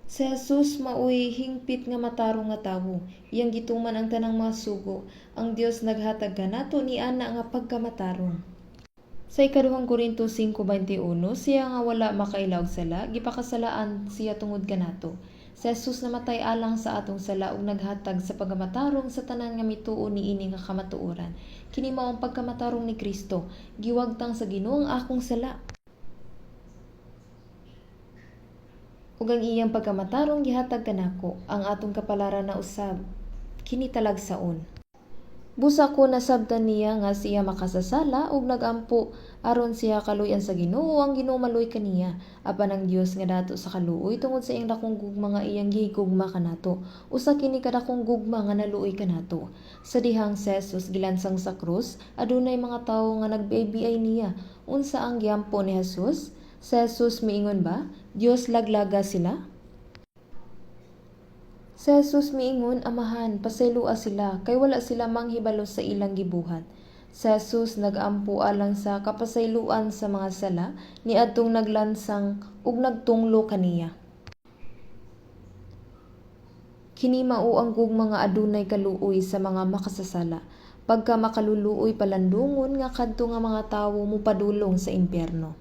Si Jesus maoy hingpit nga matarong nga tawo. Iyang gituman ang tanang mga sugo. Ang Dios naghatag kanato niana nga pagkamatarong. Sa ikaduhang Korinto 5:21, siya nga wala makaila og sala, gipakasalaan siya tungod kanato. Si Jesus namatay alang sa atong sala ug naghatag sa pagkamatarong sa tanan nga mituo niini nga kamatuoran. Kini mao ang pagkamatarong ni Kristo. Giwagtang sa Ginoo ang akong sala. Ug ang iyang pagkamatarong gihatag kanako. Ang atong kapalaran na usab kini talagsaon. Busa kon nasabtan niya nga siya makasasala ug nagampo aron siya kaluy-an sa Ginoo, ang Ginoo maluoy kaniya. Apan ang Dios nga dato sa kaluoy tungod sa iyang dakong gugma nga iyang gihigugma kanato. Usa kini ka dakong gugma nga naluoy kanato. Sa dihang si Jesus gilansang sa krus, adunay mga tawo nga nagbiaybiay niya. Unsa ang giampo ni Jesus? Si Jesus miingon ba, "Dios, laglaga sila"? Si Jesus miingon, "Amahan, pasayloa sila, kay wala sila manghibalo sa ilang gibuhat." Si Jesus nag-ampo alang sa kapasayloan sa mga sala niadtong naglansang ug nagtunglo kaniya. Kini mao ang gugma nga adunay kaluoy sa mga makasasala. Pagka makaluluoy palandungon nga kadto nga mga tawo mopadulong sa impyerno.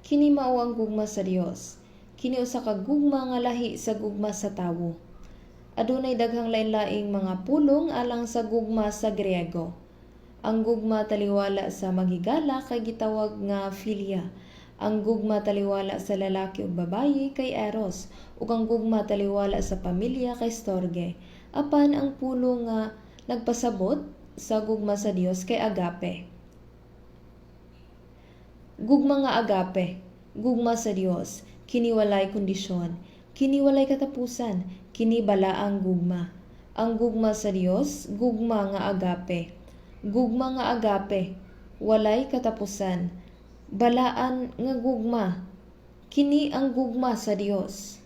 Kini mao ang gugma sa Dios. Kini usa ka gugma nga lahi sa gugma sa tawo. Adunay daghang lain-laing mga pulong alang sa gugma sa Griego. Ang gugma taliwala sa maghigala kay gitawag nga philia. Ang gugma taliwala sa lalaki ug babayi kay eros, ug ang gugma taliwala sa pamilya kay storge. Apan ang pulong nga nagpasabot sa gugma sa Dios kay agape. Gugma nga agape, gugma sa Dios, kini walay kondisyon, kini walay katapusan, kini balaang gugma. Ang gugma sa Dios, gugma nga agape. Gugma nga agape, walay katapusan. Balaan nga gugma, kini ang gugma sa Dios.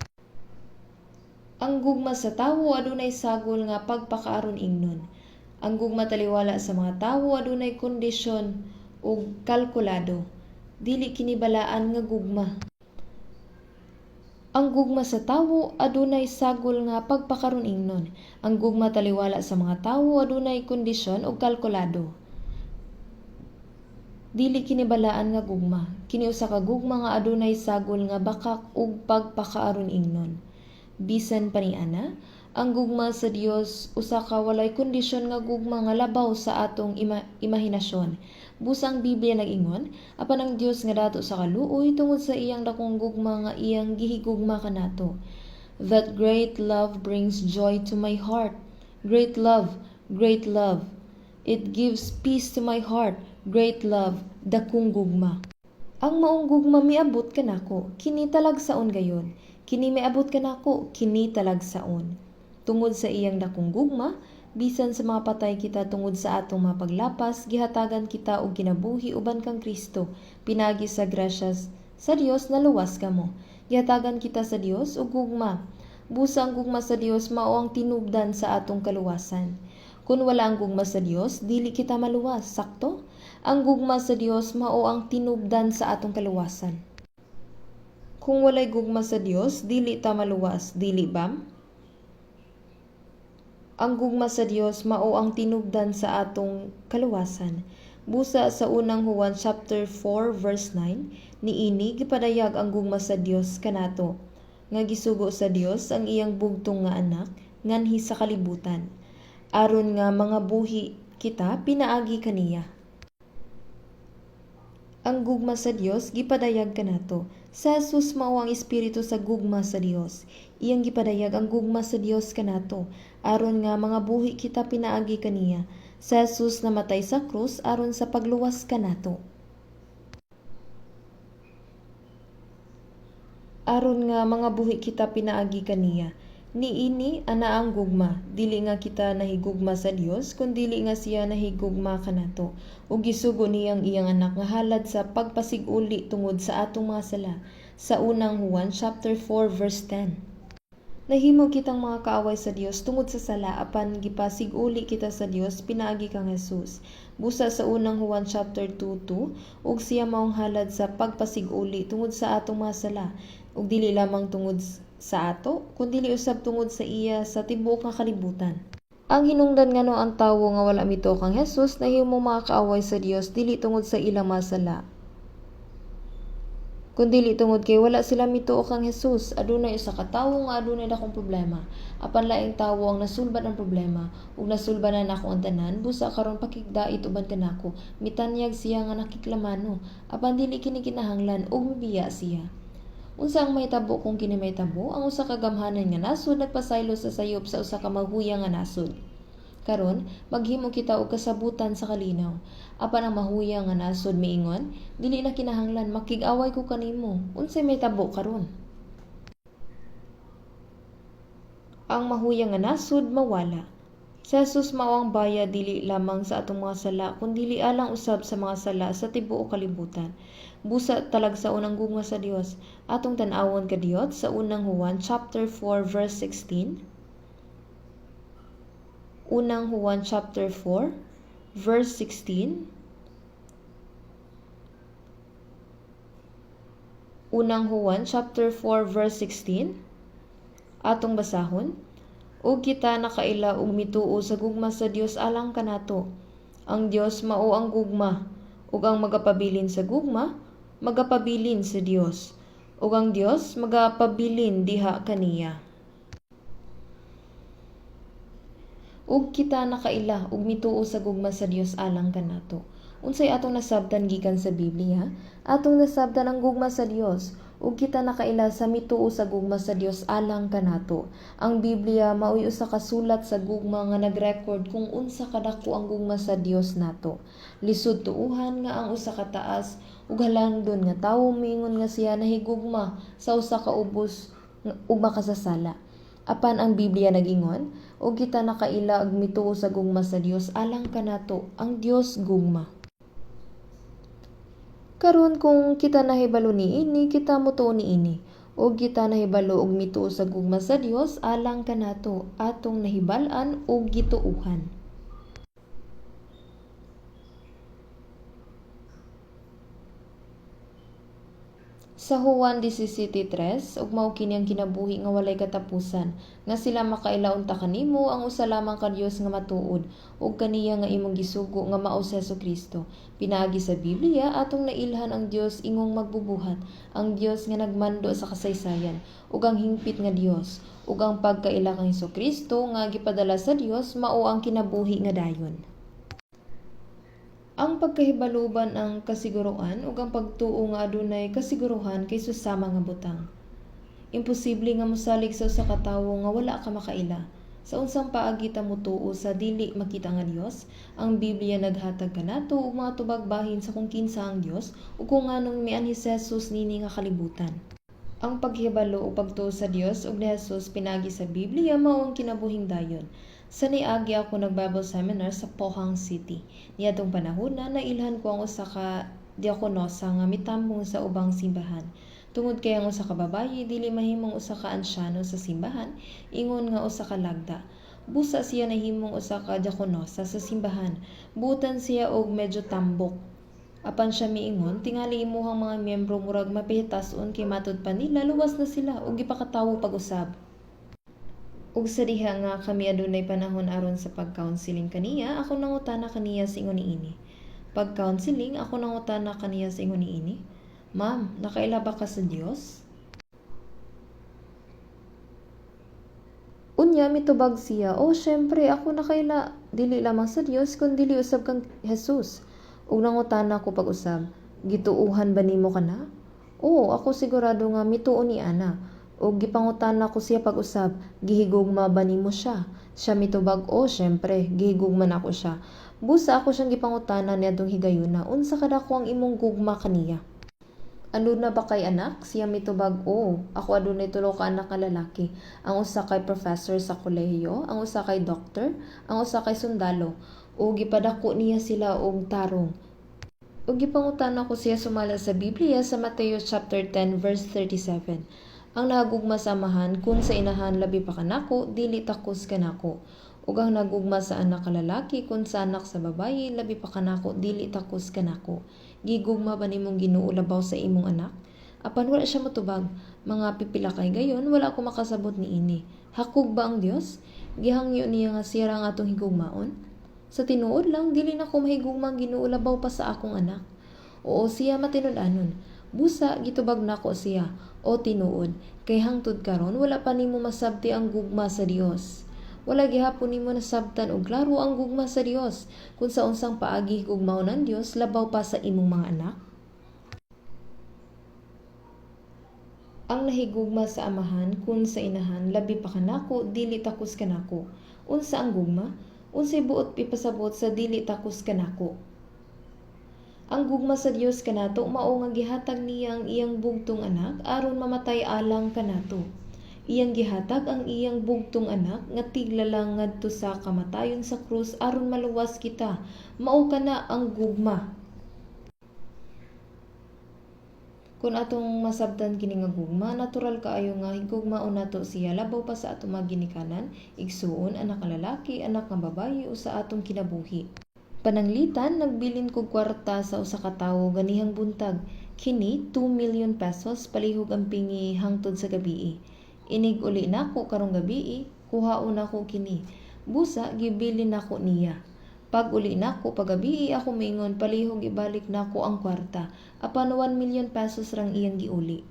Ang gugma sa tawo adunay sagol nga pagpakaaron ingnon. Ang gugma taliwala sa mga tawo adunay kondisyon ug kalkulado. Dili kini balaan nga gugma. Ang gugma sa tawo adunay sagol nga pagpakaron ingnon. Ang gugma taliwala sa mga tawo adunay kondisyon ug kalkulado. Dili kini balaan nga gugma. Kini usa ka gugma nga adunay sagol nga bakak ug pagpakaaron ingnon. Bisan pa niana, ang gugma sa Dios usa ka walay kondisyon nga gugma nga labaw sa atong imahinasyon. Busa ang Biblia nag-ingon, apan ang Dios nga dato sa kaluoy tungod sa iyang dakong gugma nga iyang gihigugma kanato. That great love brings joy to my heart. Great love, great love. It gives peace to my heart. Great love, dakong gugma. Ang maong gugma miabot kanako, kini talagsaon gayon. Kini miabot kanako, kini talagsaon. Tungod sa iyang dakong gugma, bisan sa mga patay kita tungod sa atong mga paglapas, gihatagan kita og kinabuhi uban kang Kristo. Pinaagi sa grasyas sa Dios naluwas kamo. Gihatagan kita sa Dios og gugma. Busa ang gugma sa Dios mao ang tinubdan sa atong kaluwasan. Kun wala ang gugma sa Dios, dili kita maluwas, sakto? Ang gugma sa Dios mao ang tinubdan sa atong kaluwasan. Kung walay gugma sa Dios, dili ta maluwas, dili ba? Ang gugma sa Dios mao ang tinubdan sa atong kaluwasan. Busa sa unang Juan chapter 4 verse 9, niini gipadayag ang gugma sa Dios kanato, nga gisugo sa Dios ang iyang bugtong nga anak nganhi sa kalibutan, aron nga mga buhi kita pinaagi kaniya. Ang gugma sa Dios gipadayag kanato. Sa Jesus mao ang espiritu sa gugma sa Dios. Iyang gipadayag ang gugma sa Dios kanato, aron nga mga buhi kita pinaagi kaniya. Sa Jesus namatay sa krus aron sa pagluwas kanato. Aron nga mga buhi kita pinaagi kaniya. Niini ana ang gugma, dili nga kita nahigugma sa Dios, kun dili nga siya nahigugma kanato ug gisugo niyang iyang anak nga halad sa pagpasig-uli tungod sa atong mga sala. Sa unang Juan chapter 4 verse 10. Nahimo kitang mga kaaway sa Dios tungod sa sala, apan gipasig-uli kita sa Dios pinaagi kang Jesus. Busa sa unang Juan chapter 2:2, ug siya maong halad sa pagpasig-uli tungod sa atong mga sala, ug dili lamang tungod sa ato, kundi usab tungod sa iya sa tibuok nga kalibutan. Ang hinungdan ngano ang tawo nga wala mituo kang Jesus nahimo mga kaaway sa Dios dili tungod sa ilang mga sala, kundili tungod kay wala sila mituo kang Jesus. Adunay usa ka tawo nga adunay dakong problema. Apan laing tawo ang nasulbad ang problema ug nasulbanan nako ang tanan. Busa karon pakigdait uban kanako. Mitanyag siya nga nakiklamano. Apan dili kini kinahanglan ug mibiya siya. Unsa ang mahitabo kung kini mahitabo? Ang usa ka gamhanan nga nasod nagpasaylo sa sayop sa usa ka mahuya nga nasod. Karon, maghimo kita og kasabutan sa kalinaw. Apan ang mahuya nga nasod miingon, "Dili na kinahanglan, makig-away ko kanimo." Unsay mahitabo karon? Ang mahuya nga nasod mawala. Si Jesus mao ang bayad dili lamang sa atong mga sala kundili alang usab sa mga sala sa tibuok kalibutan. Busa talagsaon ang gugma sa Dios. Atong tan-awon kadiyot sa Unang Juan chapter 4 verse 16. Unang Juan chapter 4 verse 16. Unang Juan chapter 4 verse 16. Atong basahon. Ug kita nakaila og mituo sa gugma sa Dios alang kanato. Ang Dios mao ang gugma, ug ang magapabilin sa gugma, magapabilin sa Dios, ug ang Dios magapabilin diha kaniya. Ug kita nakaila og mituo sa gugma sa Dios alang kanato. Unsay atong nasabtan gikan sa Biblia? Atong nasabtan ang gugma sa Dios, ug kita nakaila sa mituo sa gugma sa Dios alang kanato. Ang Biblia maoy usa ka sulat sa gugma nga nag-record kung unsa kadako ang gugma sa Dios nato. Lisod tuuhan nga ang usa ka taas ug halangdon nga tawo miingon nga siya nahigugma sa usa ka ubos ug makasasala. Apan ang Biblia nag-ingon, ug kita nakaila og mituo sa gugma sa Dios alang kanato. Ang Dios gugma. Karon kung kita nahibalo niini, kita motuo niini. Ug kita nahibalo og mituo sa gugma sa Dios alang kanato, atong nahibal-an ug gituohan. Sa Juan 17:3, ug mao kini ang kinabuhi nga walay katapusan, nga sila makaila unta kanimo ang usa lamang ka Dios nga matuod, ug kaniya nga imong gisugo nga mao si Hesukristo. Pinaagi sa Biblia atong nailhan ang Dios ingong magbubuhat, ang Dios nga nagmando sa kasaysayan, ug ang hingpit nga Dios, ug ang pagkaila kang Hesukristo nga gipadala sa Dios mao ang kinabuhi nga dayon. Ang pagkahibaluban ang kasiguroan ug ang pagtuo nga adunay kasigurohan kay susama nga butang. Imposible nga mosalig sa usa ka tawo nga wala ka makaila. Sa unsang paagi ta motuo sa dili makita nga Dios? Ang Biblia naghatag kanato og mga tubag bahin sa kung kinsa ang Dios ug kung nganong mianhi si Jesus niini nga kalibutan. Ang paghibalo ug pagtuo sa Dios ug ni Jesus pinaagi sa Biblia mao ang kinabuhing dayon. Sa niagi ako nag-Bible seminar sa Pohang City. Niadtong panahona nailhan ko ang usa ka diakonosa nga mitambong sa ubang simbahan. Tungod kay ang usa ka babayi dili mahimong usa ka ansyano sa simbahan, ingon nga usa ka lagda. Busa siya nahimong usa ka diakonosa sa simbahan. Buotan siya og medyo tambok. Apan siya miingon, tingali imuhang mga miyembro murag mapihitason kay matud pa nila luwas na sila ug gipakatawo pag-usab. Ug sa diha nga kami adunay panahon aron sa pag-counseling kaniya, ako nangutana kaniya sa ingon niini. Pag-counseling, ako nangutana kaniya sa ingon niini. "Ma'am, nakaila ba ka sa Dios?" Unya mitubag siya, "Oh, syempre ako nakaila dili lamang sa Dios kun dili usab kang Jesus." Ug nangutana ko pag-usab, "Gituohan ba nimo kana?" "Oo, ako sigurado nga mituo ni ana." Ug gipangutana ko siya pag-usab, "Gihigugma ba nimo siya?" Siya mitubag, "Oh, syempre, gihigugma nako siya." Busa ako siyang gipangutana niadtong higayuna, "Unsa kadako ang imong gugma kaniya? Aduna ba kay anak?" Siya mitubag, "Oo, ako adunay tulo ka anak nga lalaki. Ang usa kay professor sa kolehiyo, ang usa kay doctor, ang usa kay sundalo." Ug gipadako niya sila og tarong. Ug gipangutana ko siya sumala sa Biblia sa Mateo chapter 10 verse 37. Ang nagugma sa amahan kun sa inahan labi pa kanako, dili takos kanako. Ug ang nagugma sa anak ka lalaki kun sa anak sa babayi labi pa kanako, dili takos kanako. Gigugma ba nimong Ginoo labaw sa imong anak? Apan wala siya motubag. Mga pipila kay gayon wala ko makasabot niini. Hakog ba ang Dios? Gihangyo niya nga siya ra ang atong higugmaon? Sa tinuod lang dili nako mahigugma ang Ginoo labaw pa sa akong anak. Oo, siya matinud-anon. Busa gitubag nako siya, "O tinuod, kay hangtod karon wala pa nimo masabti ang gugma sa Dios. Wala gihapon nimo nasabtan og klaro ang gugma sa Dios kung sa unsang paagi higugmaon ang Dios labaw pa sa imong mga anak." Ang nahigugma sa amahan kun sa inahan labi pa kanako dili takos kanako. Unsa ang gugma? Unsay buot ipasabot sa dili takos kanako? Ang gugma sa Dios kanato mao nga gihatag niya ang iyang bugtong anak aron mamatay alang kanato. Iyang gihatag ang iyang bugtong anak nga tiglalang ngadto sa kamatayon sa krus aron maluwas kita. Mao kana ang gugma. Kun atong masabtan kini nga gugma, natural kaayo nga higugmaon nato siya labaw pa sa atong mga ginikanan, igsuon, anak nga lalaki, anak nga babayi o sa atong kinabuhi. Pananglitan, nagbilin kog kwarta sa usa ka tawo ganihang buntag. Kini 2 million pesos palihog ampingi hangtod sa gabii. Inig uli nako karong gabii, kuhaon nako kini. Busa gibilin nako niya. Pag uli nako pagabii ako miingon palihog ibalik nako ang kwarta. Apan 1 million pesos rang iyang giuli.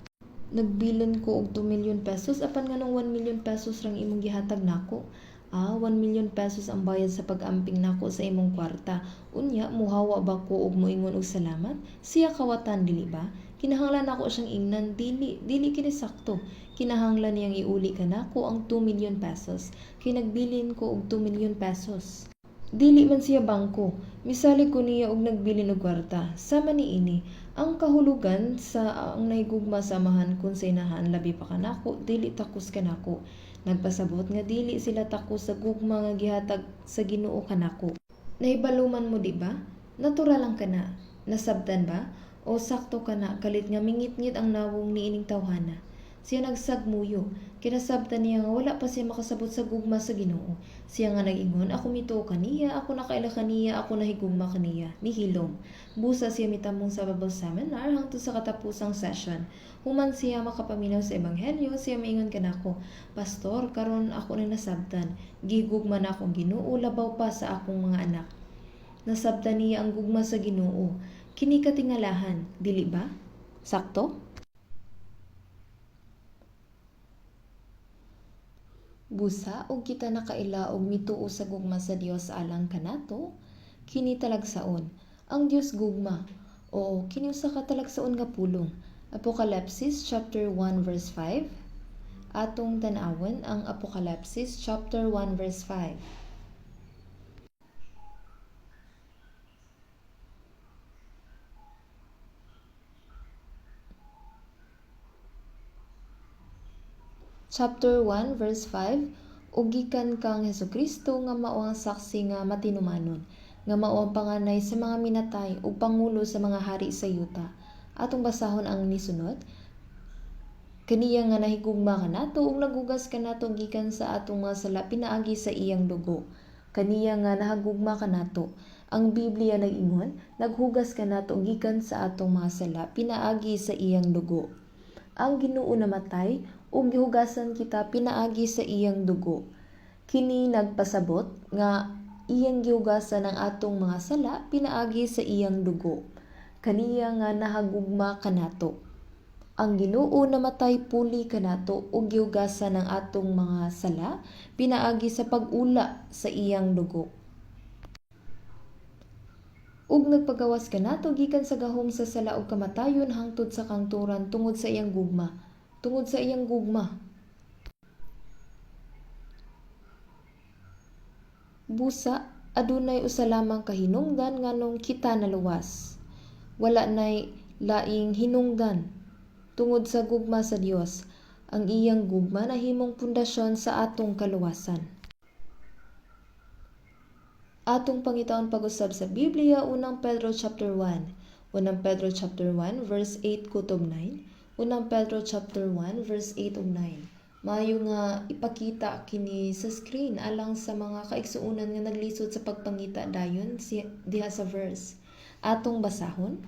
Nagbilin ko og 2 million pesos apan nganong 1 million pesos rang imong gihatag nako? Ah, 1 million pesos ang bayad sa pag-amping nako sa imong kwarta. Unya muhawa ba ko og moingon og salamat? Siya kawatan dili ba? Kinahanglan nako siyang ingnan dili, dili kini sakto. Kinahanglan niyang iuli kanako ang 2 million pesos. Kay nagbilin ko og 2 million pesos. Dili man siya bangko. Misalig ko niya og nagbilin og kwarta. Sama niini, ang kahulugan sa ang nahigugma sa amahan kun sa inahan labi pa kanako, dili takos kanako. Nagpasabot nga dili sila takos sa gugma nga gihatag sa Ginoo kanako. Nahibalo man mo di ba? Natural lang kana. Nasabtan ba? O sakto kana kalit nga mingitngit ang nawong niining tawhana. Siya nagsagmuyo. Kinasabtan niya nga wala pa siya makasabot sa gugma sa Ginoo. Siya nga nag-ingon, ako mituo kaniya, ako nakaila kaniya, ako nahigugma kaniya. Nihilom. Busa siya mitamong sa Bible seminar hangtod sa katapusang session. Human siya makapaminaw sa ebanghelyo, siya miingon kanako, Pastor, karon ako na nasabtan. Gigugma na akong Ginoo labaw pa sa akong mga anak. Nasabtan niya ang gugma sa Ginoo. Kini katingalahan, dili ba? Sakto? Busa og kita nakaila og mituo sa gugma sa Dios alang kanato, kini talagsaon. Ang Dios gugma. Oo, kini usa ka talagsaon nga pulong. Apokalipsis chapter 1 verse 5. Atong tan-awon ang Apokalipsis chapter 1 verse 5. Chapter 1 verse 5, ug gikan kang Hesukristo nga mao ang saksi nga matinumanon, nga mao ang panganay sa mga minatay ug pangulo sa mga hari sa yuta. Atong basahon ang nisunod. Kaniya nga nahigugma kanato ug naghugas kanato gikan sa atong mga sala pinaagi sa iyang dugo. Kaniya nga nahagugma kanato. Ang Biblia nag-ingon, naghugas kanato gikan sa atong mga sala pinaagi sa iyang dugo. Ang Ginoo namatay ug gihugasan kita pinaagi sa iyang dugo. Kini nagpasabot nga iyang gihugasan ang atong mga sala pinaagi sa iyang dugo. Kaniya nga nahagugma kanato. Ang Ginoo namatay puli kanato ug gihugasan ang atong mga sala pinaagi sa pag-ula sa iyang dugo. Ug nagpagawas kanato gikan sa gahom sa sala ug kamatayon hangtod sa kangturan tungod sa iyang gugma. Tungod sa iyang gugma. Busa, adunay usa lamang ka hinungdan nganong kita naluwas. Wala nay laing hinungdan tungod sa gugma sa Dios. Ang iyang gugma nahimong pundasyon sa atong kaluwasan. Atong pangitaon pag-usab sa Biblia, Unang Pedro chapter 1. Unang Pedro chapter 1 verse 8 kutob 9. Unang Pedro chapter 1 verse 8 ug 9. Maayo nga ipakita kini sa screen alang sa mga kaigsuonan nga naglisod sa pagpangita dayon diha sa verse. Atong basahon.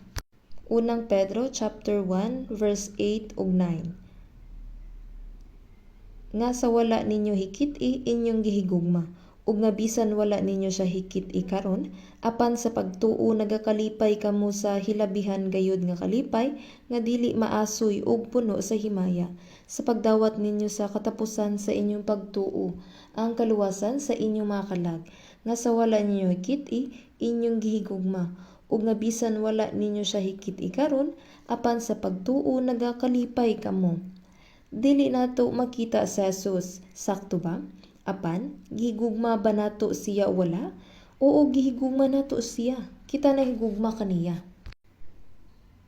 Unang Pedro chapter 1 verse 8 ug 9. Nga sa wala ninyo hikit-i inyong gihigugma, ug nga bisan wala ninyo siya hikit-i karon, apan sa pagtuo nagakalipay kamo sa hilabihan gayud nga kalipay nga dili maasoy ug puno sa himaya, sa pagdawat ninyo sa katapusan sa inyong pagtuo, ang kaluwasan sa inyong mga kalag, nga sa wala ninyo hikit-i inyong gihigugma, ug nga bisan wala ninyo siya hikit-i karon, apan sa pagtuo nagakalipay kamo. Dili nato makita si Jesus, sakto ba? Apan, gihigugma ba nato siya o wala? Oo, gihigugma nato siya. Kita nahigugma kaniya.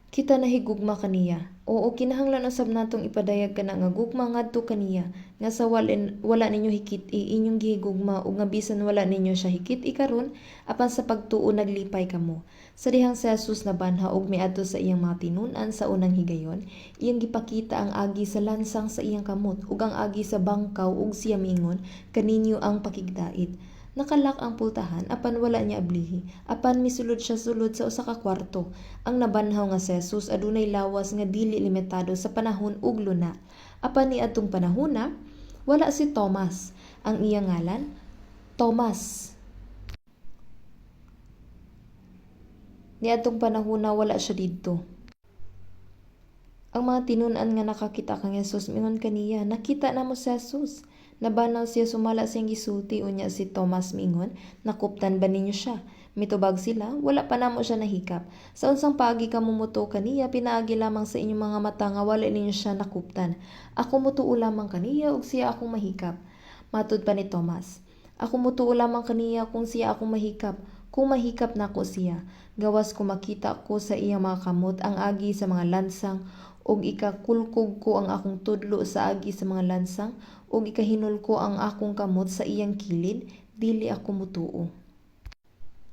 Kita nahigugma kaniya. Oo, kinahanglan usab natong ipadayag kana nga gugma ngadto kaniya, nga sa wala ninyo hikit-i inyong gihigugma ug nga bisan wala ninyo siya hikit-i karon, apan sa pagtuo naglipay kamo. Sa dihang si Jesus nabanhaw ug miadto sa iyang mga tinun-an sa unang higayon, iyang gipakita ang agi sa lansang sa iyang kamot ug ang agi sa bangkaw ug siya miingon, "Kaninyo ang pakigdait." Naka-lock ang pultahan apan wala niya ablihi, apan misulod siya sulod sa usa ka kwarto. Ang nabanhaw nga si Jesus adunay lawas nga dili limitado sa panahon ug luna. Apan niadtong panahona, wala si Tomas. Ang iyang ngalan, Tomas. Niadtong panahona wala siya didto. Ang mga tinun-an nga nakakita kang Jesus miingon kaniya, "Nakita namo si Jesus. Nabanhaw siya sumala sa iyang gisulti." Unya si Tomas miingon, "Nakuptan ba ninyo siya?" Mitubag sila, "Wala pa namo siya nahikap. Sa unsang paagi kamo motuo kaniya pinaagi lamang sa inyong mga mata nga wala ninyo siya nakuptan? Ako motuo lamang kaniya ug siya akong mahikap." Matud pa ni Tomas, "Ako motuo lamang kaniya kung siya akong mahikap. Kung mahikap nako siya, gawas kung makita ko sa iyang mga kamot ang agi sa mga lansang, ug ikakulkog ko ang akong tudlo sa agi sa mga lansang, ug ikahinol ko ang akong kamot sa iyang kilid, dili ako motuo."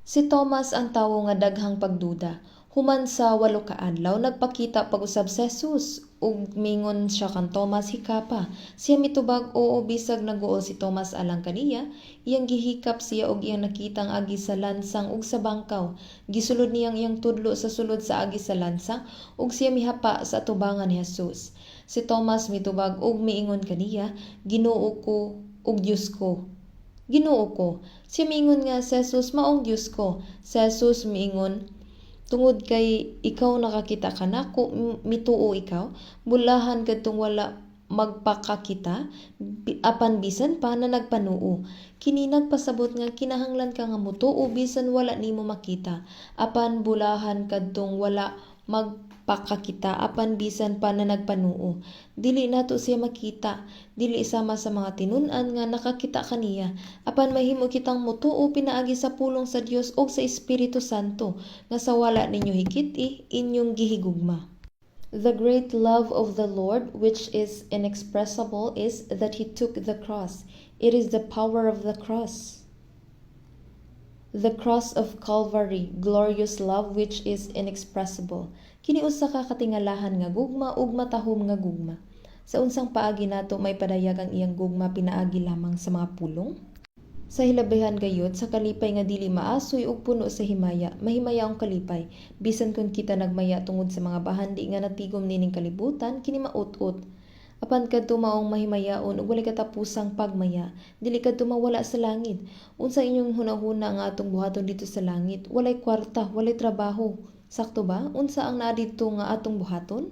Si Tomas ang tawo nga daghang pagduda. Human sa 8 ka adlaw, nagpakita pag-usab si Jesus ug mingon siya kang Tomas, "Hikapa." Siya mitubag, "Oo." Bisag naguol si Tomas alang kaniya, iyang gihikap siya ug iyang nakita ang agi sa lansang ug sa bangkaw. Gisulod niya ang iyang tudlo sa sulod sa agi sa lansang ug siya mihapa sa atubangan ni Jesus. Si Tomas mitubag ug miingon kaniya, "Ginoo ko ug Dios ko. Ginoo ko." Siya miingon nga si Jesus maong Dios ko. Si Jesus miingon, "Tungod kay ikaw nakakita kanako, mituo ikaw. Bulahan kadtong wala magpakakita, apan bisan pa na nagpanuo." Kini nagpasabot nga kinahanglan ka nga motuo bisan wala nimo makita. Apan bulahan kadtong wala magpakakita apan bisan pa na nagpanuo. Dili nato siya makita, dili sama sa mga tinun-an nga nakakita kaniya. Apan mahimo kitang motuo pinaagi sa pulong sa Dios ug sa Espiritu Santo nga sa wala ninyo hikit-i inyong gihigugma. The great love of the Lord, which is inexpressible, is that He took the cross. It is the power of the cross. The cross of Calvary, glorious love which is inexpressible. Kini usa ka katingalahan nga gugma ug matahom nga gugma. Sa unsang paagi nato maipadayag ang iyang gugma pinaagi lamang sa mga pulong? Sa hilabihan gayud sa kalipay nga dili maasoy ug puno sa himaya, mahimayaong kalipay. Bisan kun kita nagmaya tungod sa mga bahandi nga natigom nining kalibutan, kini maut-ot. Apan kadto maong mahimayaon ug walay katapusang pagmaya, dili kadto mawala sa langit. Unsa inyong hunahuna nga atong buhaton didto sa langit? Walay kwarta, walay trabaho. Sakto ba? Unsa ang naa didto nga atong buhaton?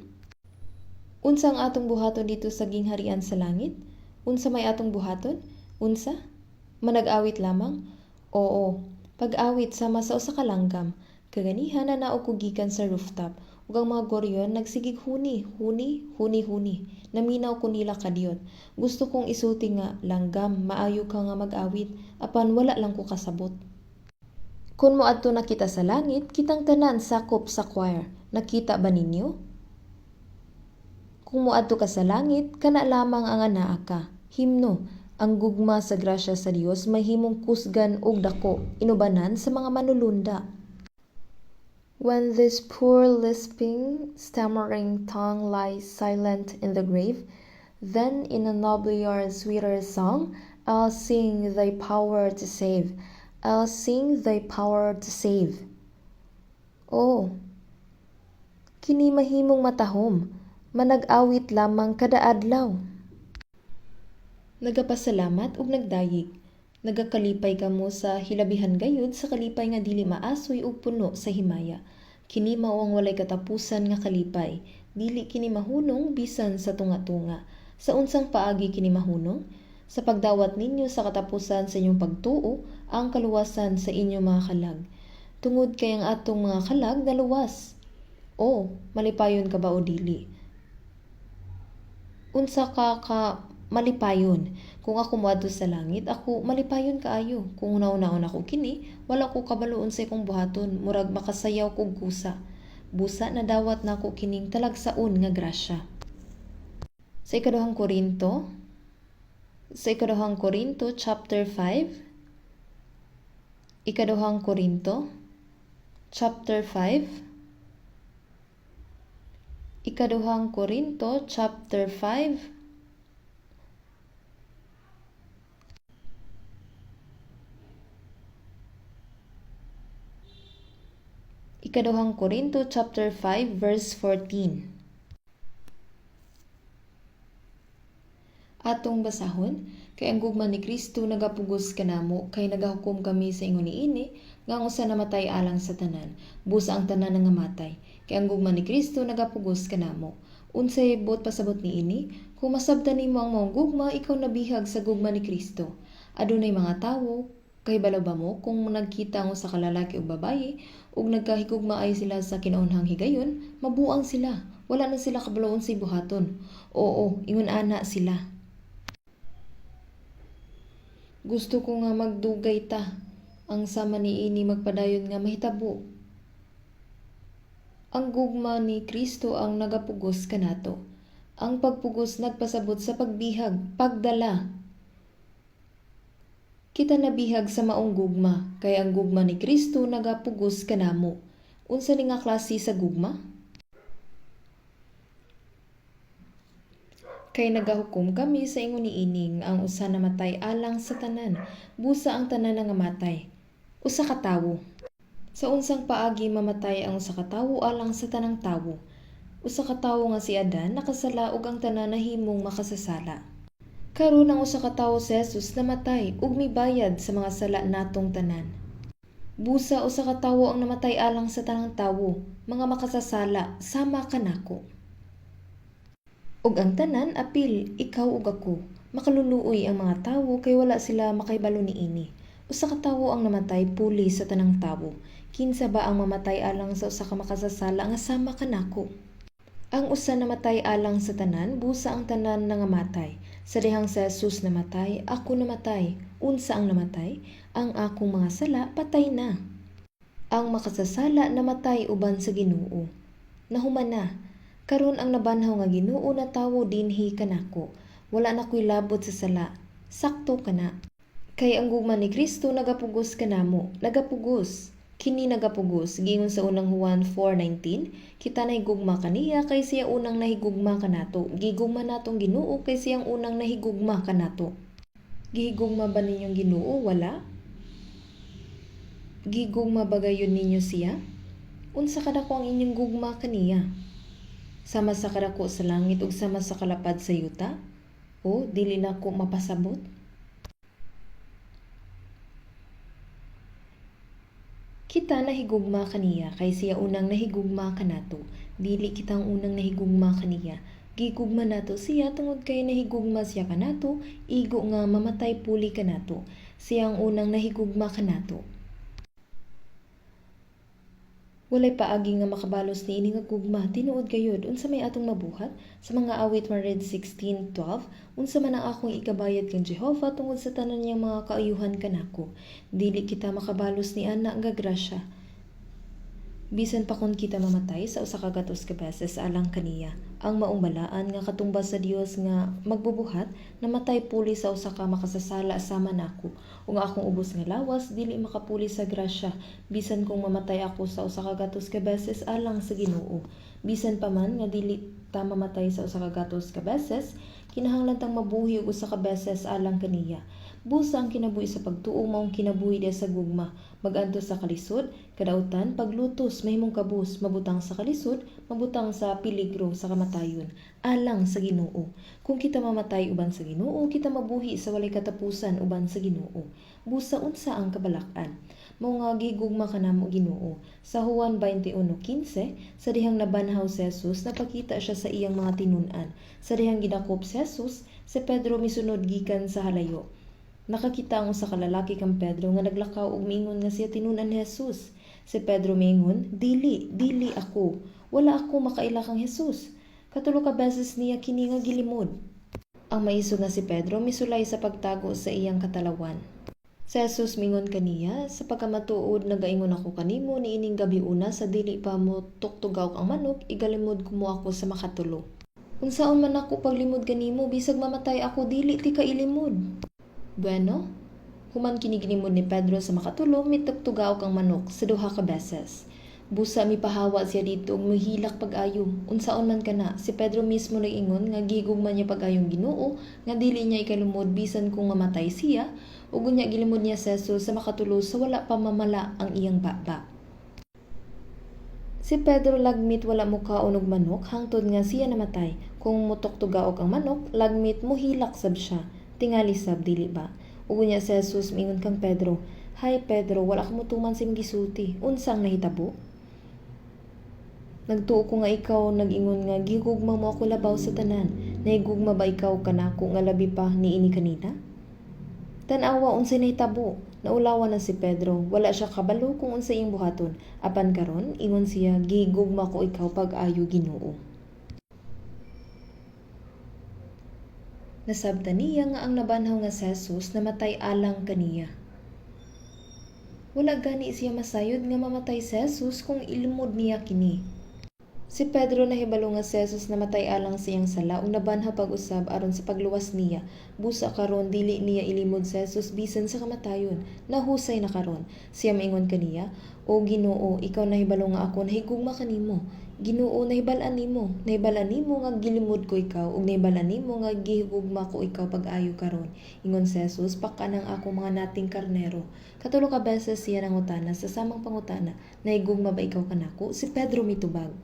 Unsa ang atong buhaton didto sa gingharian sa langit? Unsa may atong buhaton? Unsa? Manag-awit lamang? Oo, pag-awit sama sa usa ka langgam. Kaganiha nanaog ko gikan sa rooftop ug ang mga goryon nagsigig huni, huni, huni, huni. Naminaw ko nila kadiyot. Gusto kong isulti nga, "Langgam, maayo ka nga mag-awit," apan wala lang ko kasabot. Kung moadto na kita sa langit, kitang tanan sakop sa choir. Nakita ba ninyo? Kung moadto ka sa langit, kana lamang ang anaa ka. Himno, ang gugma sa grasya sa Dios mahimong kusgan ug dako inubanan sa mga manulunda. When this poor lisping, stammering tongue lies silent in the grave, then in a nobler, sweeter song, I'll sing thy power to save. I'll sing thy power to save. Oh, kini mahimong matahom, manag-awit lamang kada adlaw. Nagapasalamat ug nagdayeg. Nagakalipay kamo sa hilabihan gayud sa kalipay nga dili maasoy ug puno sa himaya. Kini mao ang walay katapusan nga kalipay. Dili kini mahunong bisan sa tunga-tunga. Sa unsang paagi kini mahunong? Sa pagdawat ninyo sa katapusan sa inyong pagtuo, ang kaluwasan sa inyong mga kalag. Tungod kay ang atong mga kalag naluwas. O, malipayon ka ba o dili? Unsa ka ka malipayon? Kung ako moadto sa langit, ako malipayon kaayo. Kung hunahunaon nako kini, wala ko kabalo unsay akong buhaton, murag makasayaw kog kusa. Busa nadawat nako kining talagsaon nga grasya. Sa ikaduhang Korinto, sa ikaduhang Korinto chapter 5, ikaduhang Korinto chapter 5, ikaduhang Korinto chapter 5, ikaduhang Korinto chapter 5 verse 14. Atong basahon, kay ang gugma ni Kristo nagapugos kanamo, kay nagahukom kami sa ingon niini nga ang usa namatay alang sa tanan, busa ang tanan nangamatay. Kay ang gugma ni Kristo nagapugos kanamo. Unsay buot pasabot niini? Kung masabtan nimo ang maong gugma, ikaw nabihag sa gugma ni Kristo. Adunay mga tawo, kahibalo ba mo kung nagkita ang usa ka lalaki ug babaye ug nagkahigugmaay sila sa kinaunhang higayon, mabuang sila. Wala na sila kabalo unsay buhaton. Oo, ingon ana sila. Gusto ko nga magdugay ta. Ang sama niini magpadayon nga mahitabo. Ang gugma ni Kristo ang nagapugos kanato. Ang pagpugos nagpasabot sa pagbihag, pagdala. Kita nabihag sa maong gugma, kay ang gugma ni Kristo nagapugos kanamo. Unsa ni nga klase sa gugma? Kay nagahukom kami sa ingon niini nga ang usa namatay alang sa tanan, busa ang tanan nangamatay. Usa ka tawo. Sa unsang paagi mamatay ang usa ka tawo alang sa tanang tawo? Usa ka tawo nga si Adan nakasala ug ang tanan nahimong makasasala. Karon ang usa ka tawo si Jesus namatay ug mibayad sa mga sala natong tanan. Busa usa ka tawo ang namatay alang sa tanang tawo, mga makasasala sama kanako. Ug ang tanan apil ikaw ug ako. Makaluluoy ang mga tawo kay wala sila makahibalo niini. Usa ka tawo ang namatay puli sa tanang tawo. Kinsa ba ang mamatay alang sa usa ka makasasala nga sama kanako? Ang usa namatay alang sa tanan, busa ang tanan nangamatay. Sa dihang si Jesus namatay, ako namatay. Unsa ang namatay? Ang akong mga sala patay na. Ang makasasala namatay uban sa Ginoo. Nahuman na. Karon ang nabanhaw nga Ginoo natawo dinhi kanako. Wala na ko'y labot sa sala. Sakto kana. Kay ang gugma ni Kristo nagapugos kanamo, nagapugos. Kini nagapugos, giingon sa unang Juan 4:19, kita nahigugma kaniya kay siya unang nahigugma kanato. Gigugma natong Ginoo kay siyang unang nahigugma kanato. Gihigugma ba ninyong Ginoo? Wala? Gigugma ba gayon ninyo siya? Unsa kadako ang inyong gugma kaniya? Sama sa kadako sa langit ug sama sa kalapad sa yuta? O dili nako mapasabot? Kita nahigugma kaniya kay siya unang nahigugma kanato. Dili kita ang unang nahigugma kaniya. Gigugma nato siya tungod kay nahigugma siya kanato, igo nga mamatay puli kanato. Siya ang unang nahigugma kanato. Walay paagi nga makabalos niini nga gugma, tinuod gayud unsa may atong mabuhat? Sa mga awit 116:12, unsa man ang akong ikabayad kang Jehova tungod sa tanan niyang mga kaayuhan kanako. Dili kita makabalos ni ana nga grasya. Bisan pa kon kita mamatay sa usa ka gatos ka beses alang kaniya, ang maong balaan nga katumbas sa Dios nga magbubuhat, namatay puli sa usa ka makasasala sama nako. Ug ang akong ubos nga lawas dili makapuli sa grasya, bisan kung mamatay ako sa usa ka gatos ka beses alang sa Ginoo. Bisan pa man nga dili ta mamatay sa usa ka gatos ka beses, kinahanglan tang mabuhi og usa ka beses alang kaniya. Busa ang kinabuhi sa pagtuo maong kinabuhi diha sa gugma, mag-antos sa kalisod, kadautan, paglutos, mahimong kabus, mabutang sa kalisod, mabutang sa peligro sa kamatayon, alang sa Ginoo. Kung kita mamatay uban sa Ginoo, kita mabuhi sa walay katapusan uban sa Ginoo. Busa unsa ang kabalak-an? Mao nga gigugma kanamo Ginoo. Sa Juan 21:15, sa dihang nabanhaw si Jesus, napakita siya sa iyang mga tinun-an. Sa dihang gidakop si Jesus, si Pedro misunod gikan sa halayo. Nakakita ang usa ka lalaki kang Pedro nga naglakaw ug miingon nga siya tinun-an ni Jesus. Si Pedro miingon, "Dili, dili ako. Wala ako makaila kang Jesus." Katulo ka beses niya kini nga gilimod. Ang maisog nga si Pedro misulay sa pagtago sa iyang katalawan. Si Jesus mingon kaniya, "Sa pagkamatuod nagaingon ako kanimo, niining gabiuna sa dili pa mo tuktugaok ang manok, igalimod mo ako sa makatulo." "Unsaon man nako paglimod kanimo? Bisag mamatay ako, dili tika ilimod." Bueno, human kini gilimod ni Pedro sa makatulo, mitugtugaok ang manok sa duha ka beses. Busa mipahawa siya didto ug mihilak pag-ayo. Unsaon man kana, si Pedro mismo nag-ingon nga gihigugma niya pag-ayong Ginoo, nga dili niya ikalimod bisan kung mamatay siya, ug unya gilimod niya si Jesus sa makatulo sa wala pa mamala ang iyang baba. Si Pedro lagmit wala mokaon og manok hangtod nga siya namatay. Kung motugtugaok ang manok, lagmit mohilak sab siya. Tingali sab, dili ba? Ug unya si Jesus miingon kang Pedro, "Hay Pedro, wala ka motuman sa imong gisulti. Unsa ang nahitabo? Nagtuo ko nga ikaw nag-ingon nga gihigugma mo ako labaw sa tanan. Nahigugma ba ikaw kanako nga labi pa niini kanina? Tan-awa unsay nahitabo." Naulawan na si Pedro. Wala siya kabalo kung unsay iyang buhaton. Apan karon ingon siya, "Gihigugma ko ikaw pag-ayo, Ginoo." Nasabtan niya nga ang nabanhaw nga si Jesus namatay alang kaniya. Wala gani siya masayod nga mamatay si Jesus kung ilimod niya kini. Si Pedro nahibalo nga si Jesus namatay alang sa iyang sala ug nabanhaw pag-usab aron sa pagluwas niya. Busa karon dili niya ilimod si Jesus bisan sa kamatayon. Nahusay na karon. Siya maingon kaniya, "O Ginoo, ikaw nahibalo nga ako nahigugma kanimo. Ginoo, nahibal-an nimo. Nahibal-an nimo nga gilimod ko ikaw ug nahibal-an nimo nga gihigugma ko ikaw pag-ayo karon." Ingon si Jesus, "Pakan ang akong mga nating karnero." Katulo ka beses siya nangutana sa samang pangutana, "Nahigugma ba ikaw kanako?" Si Pedro mitubag,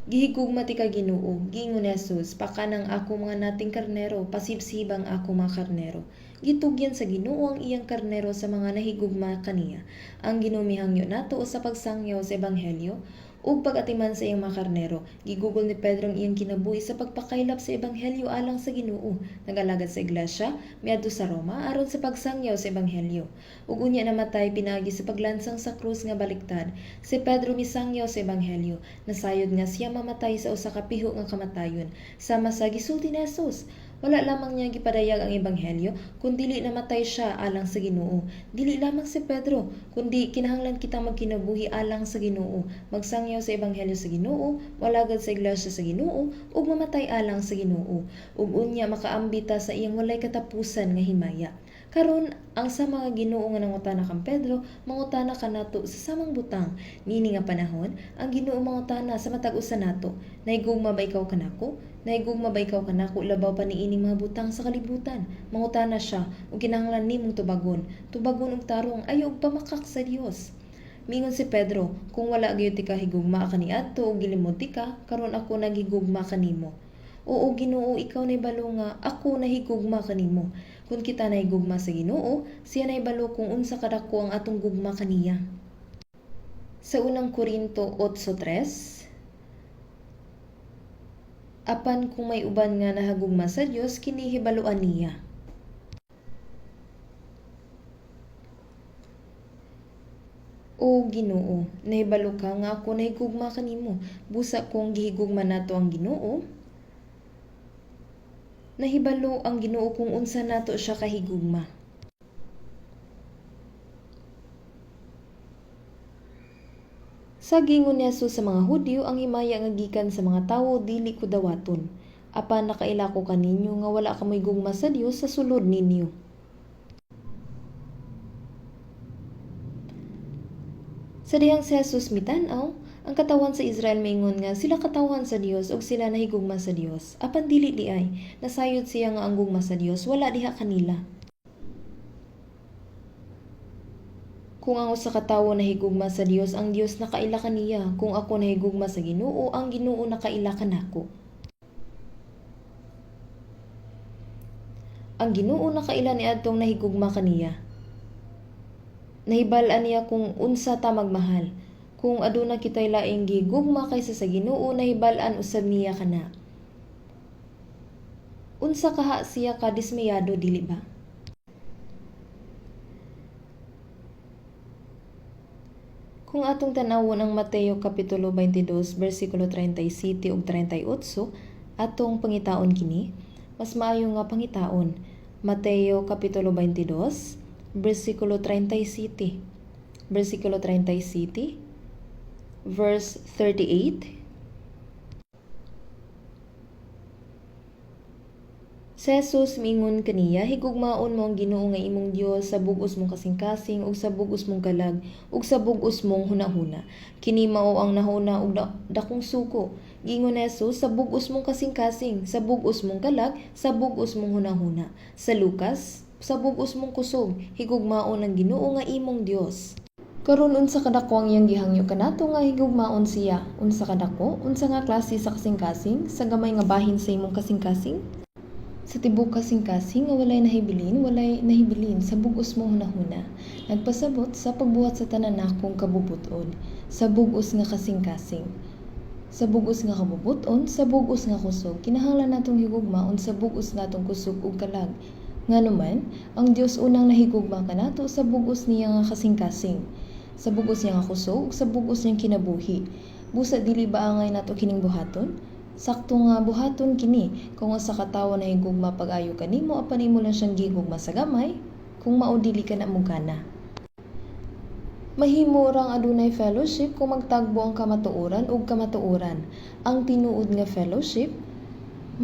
"Gihigugma tika, Ginoo." Giingon ni Jesus, "Pakan ang akong mga nating karnero, pasibsib ang akong mga karnero." Gitugyan sa Ginoo ang iyang karnero sa mga nahigugma kaniya. Ang Ginoo mihangyo nato sa pagsangyaw sa ebanghelyo ug pag-atiman sa iyang mga karnero. Gigugol ni Pedro ang iyang kinabuhi sa pagpakaylap sa ebanghelyo alang sa Ginoo. Nag-alagad sa iglesia, miadto sa Roma aron sa pagsangyaw sa ebanghelyo. Ug unya namatay pinaagi sa paglansang sa krus nga baliktad. Si Pedro misangyaw sa ebanghelyo. Nasayod nga siya mamatay sa usa ka piho nga kamatayon, sama sa gisulti ni Jesus. Wala lamang niya gipadayag ang ebanghelyo, kun dili namatay siya alang sa Ginoo. Dili lamang si Pedro, kundi kinahanglan kitang magkinabuhi alang sa Ginoo, magsangyaw sa ebanghelyo sa Ginoo, moalagad sa iglesia sa Ginoo, ug mamatay alang sa Ginoo. Ug unya makaambi ta sa iyang walay katapusan nga himaya. Karon ang sama nga Ginoo nga nangutana kang Pedro, mangutana kanato sa samang butang. Niini nga panahon, ang Ginoo mangutana sa matag usa nato, "Nahigugma ba ikaw kanako? Nahigugma ba ikaw kanako labaw pa niining mga butang sa kalibutan?" Mangutana siya ug kinahanglan nimong tubagon. Tubagon og tarong, ayaw og pamakak sa Dios. Miingon si Pedro, "Kung wala gyud tika higugma kaniadto ug gilimod tika, karon ako naghigugma kanimo. Oo Ginoo, ikaw nahibalo nga ako nahigugma kanimo." Kung kita nahigugma sa Ginoo, siya nahibalo kung unsa kadako ang atong gugma kaniya. Sa unang Korinto 8:3, apan kung may uban nga nahagugma sa Dios, kini hibaluan niya. O Ginoo, nahibalo ka nga ako nahigugma kanimo. Busa kung gihigugma nato ang Ginoo, nahibalo ang Ginoo kung unsa nato siya kahigugma. Sa giingon ni Jesus sa mga Hudyo, "Ang himaya nga gikan sa mga tawo dili ko dawaton. Apan nakaila ko kaninyo nga wala kamoy gugma sa Dios sa sulod ninyo." Sa dihang si Jesus mitan-aw, ang katawhan sa Israel miingon nga sila katawhan sa Dios ug sila nahigugma sa Dios. Apan dili diay, nasayod siya nga ang gugma sa Dios wala diha kanila. Kung ang usa ka tawo nahigugma sa Dios, ang Dios nakaila kaniya. Kung ako nahigugma sa Ginoo, ang Ginoo nakaila kanako. Ang Ginoo nakaila niadtong nahigugma kaniya. Nahibal-an niya kung unsa ta magmahal. Kung aduna kitay laing gihigugma kaysa sa Ginoo, nahibal-an usab niya kana. Unsa kaha siya ka dismayado, dili ba? Kung atong tan-awon ang Mateo kapitulo 22 bersikulo 37 ug 38, Atong pangitaon kini, mas maayo nga pangitaon. Mateo Kapitulo 22, bersikulo 37. Bersikulo 37, verse 38. Si Jesus miingon kaniya, "Higugmaon mo ang Ginoo nga imong Dios sa bug-os mong kasing-kasing ug sa bug-os mong kalag ug sa bug-os mong hunahuna. Kini mao ang nahauna ug dakong sugo." Giingon ni Jesus, sa bug-os mong kasing-kasing, sa bug-os mong kalag, sa bug-os mong hunahuna. Sa Lucas, sa bug-os mong kusog, higugmaon ang Ginoo nga imong Dios. Karon, unsa kadako ang iyang gihangyo kanato nga higugmaon siya? Unsa kadako? Unsa nga klase sa kasing-kasing? Sa gamay nga bahin sa imong kasing-kasing? Sa tibuok kasing-kasing nga walay nahibilin sa bug-os mong hunahuna. Nagpasabot sa pagbuhat sa tanan nakong kabubut-on, sa bug-os nga kasing-kasing. Sa bug-os nga kabubut-on, sa bug-os nga kusog, kinahanglan natong higugmaon sa bug-os natong kusog ug kalag. Nganuman, ang Dios unang nahigugma kanato sa bug-os niya nga kasing-kasing, sa bug-os niya nga kusog ug sa bug-os niyang kinabuhi. Busa dili ba angay nato kining buhaton? Sakto nga buhaton kini. Kung usa ka tawo nahigugma pag-ayo kanimo apan imo lang siyang gihigugma sa gamay, kung mao dili ka na mogana. Mahimo rang adunay fellowship kung magtagbo ang kamatuoran ug kamatuoran. Ang tinuod nga fellowship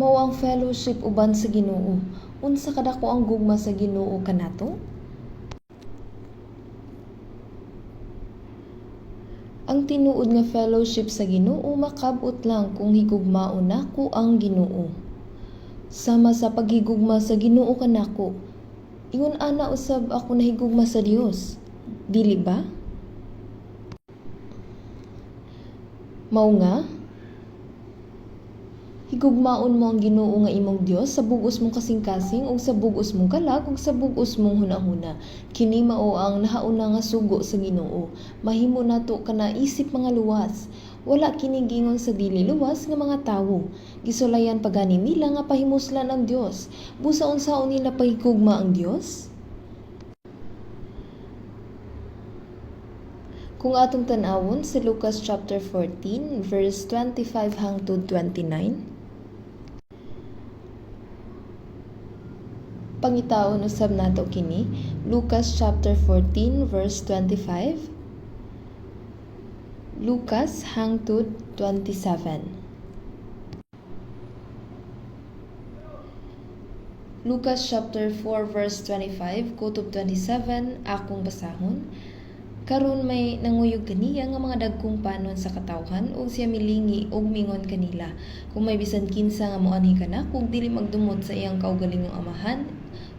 mao ang fellowship uban sa Ginoo. Unsa kadako ang gugma sa Ginoo kanato? Ang tinuod nga fellowship sa Ginoo makab-ot lang kung higugmaon nako ang Ginoo. Sama sa paghigugma sa Ginoo kanako. Ingon ana usab ako nahigugma sa Dios. Dili ba? Mao nga higugmaon mo ang Ginoo nga imong Dios sa bug-os mong kasing-kasing ug sa bug-os mong kalag ug sa bug-os mong hunahuna. Kini mao ang nahauna nga sugo sa Ginoo. Mahimo nato kana isip mga luwas. Wala kini giingon sa dili luwas nga mga tawo. Gisulayan pa gani nila nga pahimuslan ang Dios. Busa unsaon nila paghigugma ang Dios? Kung atong tan-awon sa Lucas chapter 14 verse 25 hangtod 29, pangitaon usab nato kini, Lucas chapter 14 verse 25, Lucas hangtod 27. Lucas chapter 4 verse 25 kutob 27, akong basahon. Karon may nanguyog kaniya nga mga dagkong panon sa katawhan ug siya milingi ug mingon kanila, "Kung may bisan kinsa nga moanhi kanako ug dili magdumot sa iyang kaugalingong amahan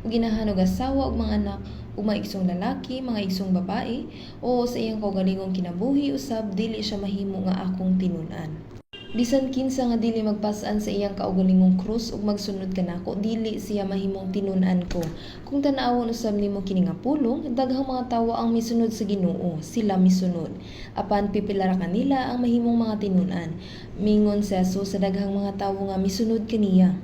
ug inahan ug asawa ug mga anak ug mga igsong lalaki, mga igsong babae, o sa iyang kaugalingong kinabuhi usab, dili siya mahimo nga akong tinun-an. Bisan kinsa nga dili magpas-an sa iyang kaugalingong krus ug magsunod kanako, dili siya mahimong tinun-an ko." Kung tan-awon usab nimo kini nga pulong, daghang mga tawo ang misunod sa Ginoo, sila misunod. Apan pipila ra kanila ang mahimong mga tinun-an. Mingon si Jesus sa daghang mga tawo nga misunod kaniya,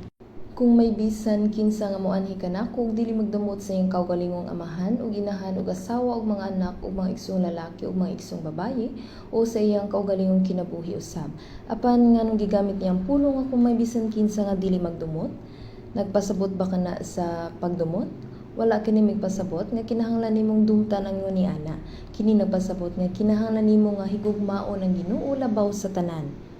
"Kung may bisan kinsa nga moanhi kanako ug dili magdumot sa iyang kaugalingong amahan ug inahan ug asawa ug mga anak ug mga igsoong lalaki ug mga igsoong babaye o sa iyang kaugalingong kinabuhi usab." Apan nganong gigamit niya ang pulong nga kung may bisan kinsa nga dili magdumot? Nagpasabot ba kana sa pagdumot? Wala kini migpasabot nga kinahanglan nimong dumtan ang ingon niana. Kini nagpasabot nga kinahanglan nimo nga higugmaon ang Ginoo labaw sa tanan.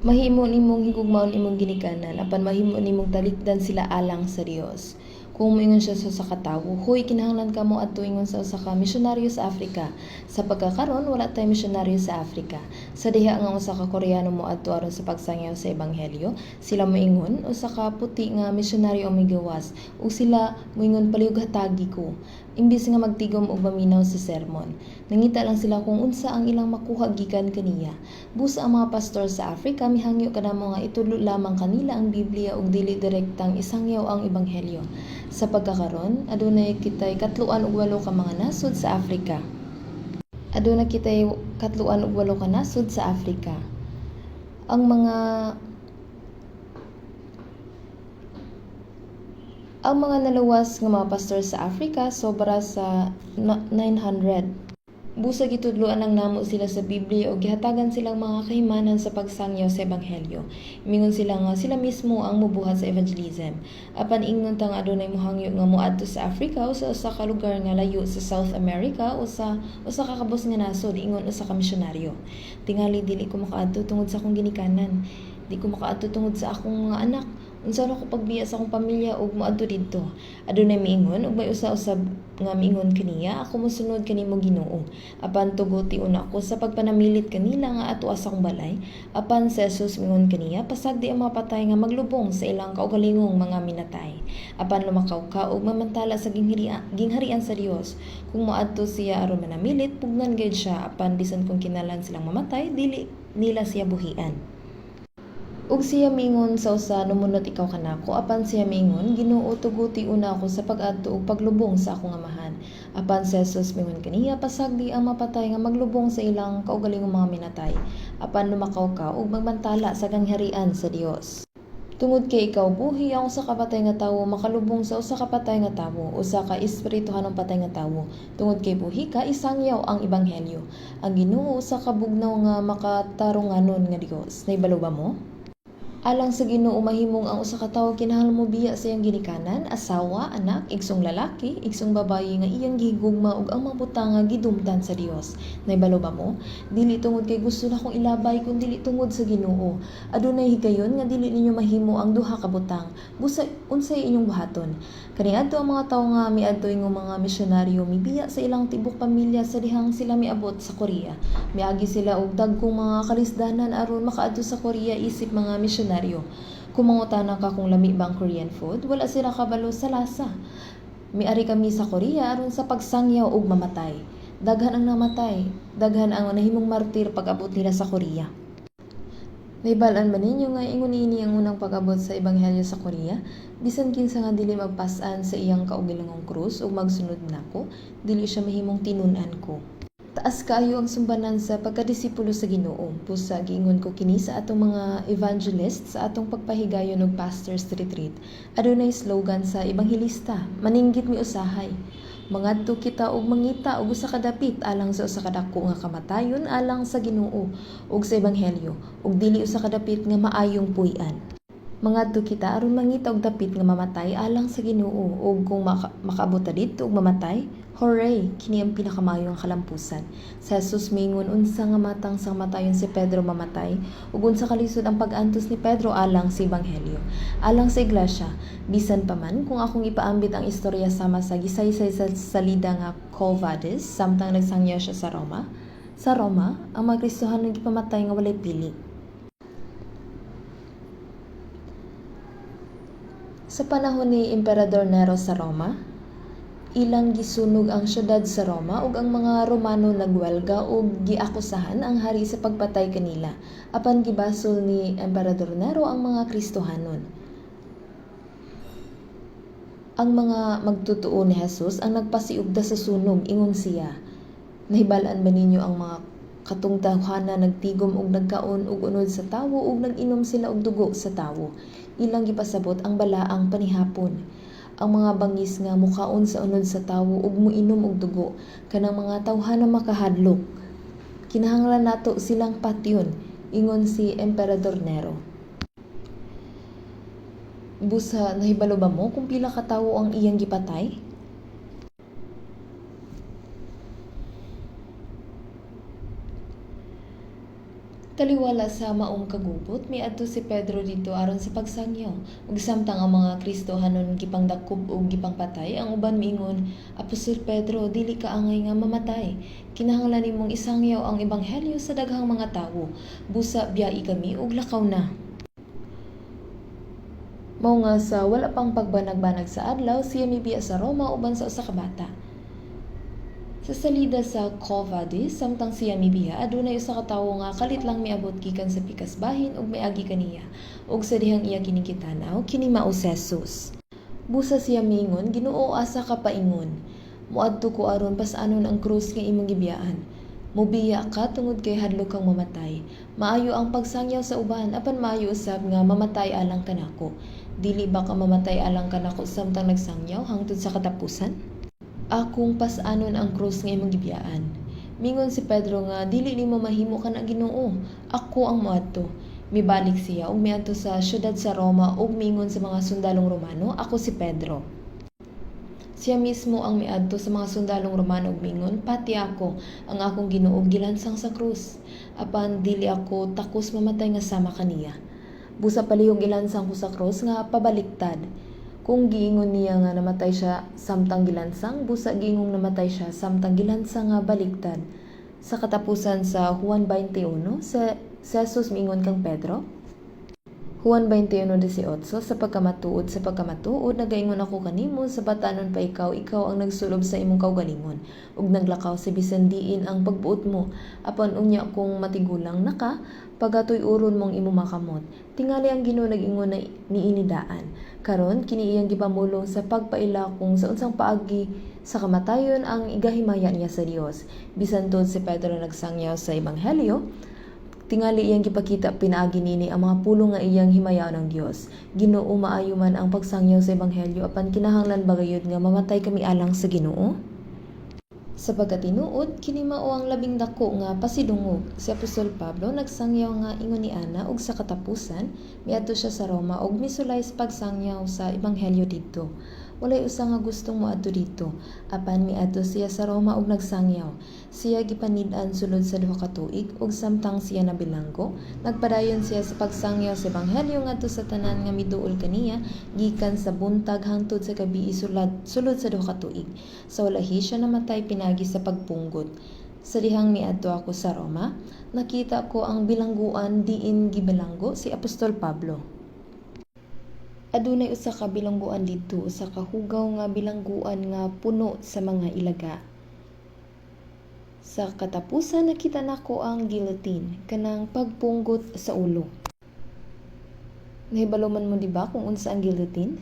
Mahimo nimong higugmaon imong ginikanan, apan mahimo nimong talikdan sila alang sa Dios. Kung moingon siya sa usa ka tawo, "Hoy, kinahanglan ka mo adto ingon sa usa ka misyonaryo sa Africa." Sa pagkakaron wala tay misyonaryo sa Africa. Sa diha nga usa ka Koreano moadto aron sa pagsangyaw sa ebanghelyo, sila moingon usa ka puti nga misyonaryo ang migawas ug sila moingon, "Palihog hatagi ko," imbis nga magtigom og maminaw sa sermon. Nangita lang sila kung unsa ang ilang makuha gikan kaniya. Busa ang mga pastor sa Africa mihangyo kanamo nga itudlo lamang kanila ang Biblia ug dili direktang isangyaw ang ebanghelyo. Sa pagkakaron, adunay kitay 38 ka mga nasod sa Africa. Aduna kitay 38 ka nasod sa Africa. Ang mga naluwas nga mga pastor sa Africa sobra sa 900. Busa gitudloan lang namo sila sa Biblia ug gihatagan silang mga kahimanan sa pagsangyaw sa ebanghelyo. Mingon sila nga sila mismo ang mobuhat sa evangelism. Apan ingnon ta nga adunay mohangyo nga moadto sa Africa o sa usa ka lugar nga layo sa South America o sa usa ka kabus nga nasod ingon usa ka misyonaryo. Tingali dili ko makaadto tungod sa akong ginikanan. Di ko makaadto tungod sa akong mga anak. Unsa ko pagbiya sa akong pamilya ug moadto didto? Adunay miingon ug may usa usab nga miingon kaniya, "Ako mosunod kanimo, Ginoo. Apan tuguti una ako sa pagpanamilit kanila nga atoa sa akong balay." Apan si Jesus miingon kaniya, "Pasagdi ang mga patay nga maglubong sa ilang kaugalingong mga minatay. Apan lumakaw ka ug mamantala sa gingharian sa Dios." Kung moadto siya aron manamilit, pugnan gayud siya, apan bisan kung kinahanglan silang mamatay, dili nila siya buhian. Ug siya miingon sa usa, "Numunot ikaw kanako." Apan siya miingon, "Ginoo, tuguti una ako sa pag-adto ug paglubong sa akong amahan." Apan si Jesus miingon kaniya, "Pasagdi ang mapatay nga maglubong sa ilang kaugalingong mga minatay. Apan lumakaw ka ug magmantala sa gingharian sa Dios." Tungod kay ikaw buhi, ang usa ka patay nga tawo makalubong sa usa ka patay nga tawo, usa ka espirituhanong patay nga tawo. Tungod kay buhi ka, isangyaw ang ebanghelyo. Ang Ginoo usa ka bugnaw nga makatarunganon nga Dios. Nahibalo ba mo? Alang sa Ginoo mahimong ang usa ka tawo kinahanglan mobiya sa iyang ginikanan, asawa, anak, igsong lalaki, igsong babaye nga iyang gihigugma ug ang mga butang nga gidumtan sa Dios. Nahibalo ba mo? Dili tungod kay gusto nakong ilabay kun dili tungod sa Ginoo. Adunay higayon nga dili ninyo mahimo ang duha ka butang. Busa unsay inyong buhaton? Kaniadto ang mga tawo nga miadto ingong mga misyonaryo mibiya sa ilang tibok pamilya sa dihang sila miabot sa Korea. Miagi sila og dagkong mga kalisdanan aron makaadto sa Korea isip mga misyonaryo. Kung mangutana ka kung lami ba ang Korean food, wala sila kabalo sa lasa. Miari kami sa Korea aron sa pagsangyaw ug mamatay. Daghan ang namatay, daghan ang nahimong martir pag-abot nila sa Korea. Nahibal-an ba ninyo nga ingon niini ang unang pag-abot sa ebanghelyo sa Korea? Bisan kinsa nga dili magpas-an sa iyang kaugalingong krus ug magsunod nako, dili siya mahimong tinun-an ko. Taas kaayo ang sumbanan sa pagkadisipulo sa Ginoo. Busa giingon ko kini sa atong mga evangelist sa atong pagpahigayon og pastors retreat. Adunay slogan sa ebanghelista, "Maninggit mi usahay. Mangadto kita og mangita og usa ka dapit alang sa usa ka dako nga kamatayon alang sa Ginoo ug sa ebanghelyo, ug dili usa ka dapit nga maayong puy-an. Mangadto kita aron mangita og dapit nga mamatay alang sa Ginoo, ug kung makaabot ta didto ug mamatay, hooray, kini ang pinakamaayo nga kalampusan." Si Jesus miingon unsa nga matang sang matayon si Pedro mamatay, ug unsa kalisod ang pag-antos ni Pedro alang sa ebanghelyo, alang sa iglesia. Bisan pa man kung akong ipaambit ang istorya sama sa gisaysay sa salida nga Quo Vadis samtang nagsangyaw siya sa Roma. Sa Roma, ang mga Kristohanon gipamatay nga walay pili. Sa panahon ni Emperador Nero sa Roma, ilang gisunog ang syudad sa Roma ug ang mga Romano nagwelga ug giakusahan ang hari sa pagpatay kanila. Apan gibasol ni Emperador Nero ang mga Kristohanon. Ang mga magtutoo ni Jesus ang nagpasiugda sa sunog, ingon siya. Nahibal-an ba ninyo ang mga katong tawhana nagtigom og nagkaon og unod sa tawo ug nag-inom sila og dugo sa tawo? Ilang gipasabot ang balaang panihapon. Ang mga bangis nga mukaon sa unod sa tawo ug moinom og dugo, kanang mga tawhana makahadlok. Kinahanglan nato silang patyon, ingon si Emperador Nero. Busa nahibalo ba mo kung pila ka tawo ang iyang gipatay? Taliwala sa maong kagubot, miadto si Pedro didto aron sa pagsangyaw. Ug samtang ang mga Kristohanon gipangdakop ug gipangpatay, ang uban miingon, "Apostol Pedro, dili ka angay nga mamatay. Kinahanglan nimong isangyaw ang ebanghelyo sa daghang mga tawo. Busa biyai kami ug lakaw na." Mao nga sa wala pang pagbanag-banag sa adlaw, siya mibiya sa Roma uban sa usa ka bata. Sa salida sa Quo Vadis, samtang siya mibiya, adunay usa ka tawo nga kalit lang miabot gikan sa pikas bahin ug miagi kaniya. Ug sa dihang iya kining gitan-aw, kini mao si Jesus. Busa siya miingon, "Ginoo, asa ka paingon?" "Moadto ko aron pas-anon ang krus nga imong gibiyaan." Mobiya ka tungod kay hadlok kang mamatay. Maayo ang pagsangyaw sa uban, apan maayo usab nga mamatay alang kanako. Dili ba ka mamatay alang kanako samtang nagsangyaw hangtod sa katapusan? Akong pas-anon ang krus nga imong gibiyaan. Miingon si Pedro nga dili nimo mahimo kana, Ginoo. Ako ang moadto. Mibalik siya ug miadto sa syudad sa Roma ug miingon sa mga sundalong Romano, "Ako si Pedro." Siya mismo ang miadto sa mga sundalong Romano ug miingon, "Pati ako, ang akong Ginoo gilansang sa krus. Apan dili ako takos mamatay nga sama kaniya. Busa palihog ilansang ko sa krus nga pabaliktad." Kung giingon niya nga namatay siya samtang gilansang, busa giingong namatay siya samtang gilansang nga baliktad. Sa katapusan sa Juan 21, si Jesus miingon kang Pedro, Juan 21:18, Sa pagkamatuod, nagaingon ako kanimo, sa batanon pa ikaw, ikaw ang nagsulob sa imong kaugalingon, ug naglakaw sa bisan diin ang pagbuot mo. Apan unya kung matigulang na ka, pagatuy-uron mo ang imong mga kamot. Tingali ang Ginoo nag-ingon na niini daan. Karon kini iyang gipamulong sa pagpaila kung sa unsang paagi sa kamatayon ang igahimaya niya sa Dios. Bisan tuod si Pedro nagsangyaw sa Ebanghelyo, tingali iyang gipakita pinaagi niini ang mga pulong nga iyang himayaon ang Dios. Ginoo, maayo man ang pagsangyaw sa Ebanghelyo, apan kinahanglan ba gayud nga mamatay kami alang sa Ginoo? Sa pagkatinuod, kini mao ang labing dako nga pasidungog. Si Apostol Pablo nagsangyaw nga ingon ni ana ug sa katapusan miadto siya sa Roma ug misulay sa pagsangyaw sa Ebanghelyo didto. Walay usa nga gustong moadto didto, apan miadto siya sa Roma ug nagsangyaw. Siya gipanid-an sulod sa 2 ka tuig ug samtang siya nabilanggo, nagpadayon siya sa pagsangyaw sa Ebanghelyo ngadto sa tanan nga miduol kaniya gikan sa buntag hangtod sa gabii sulod sa 2 ka tuig. Sa ulahi siya namatay pinaagi sa pagpunggot. Sa dihang miadto ako sa Roma, nakita ko ang bilangguan diin gibilanggo si Apostol Pablo. Adunay usa ka bilangguan didto, usa ka hugaw nga bilangguan nga puno sa mga ilaga. Sa katapusan nakita nako ang guillotine, kanang pagpunggot sa ulo. Nahibalo man mo diba kung unsa ang guillotine?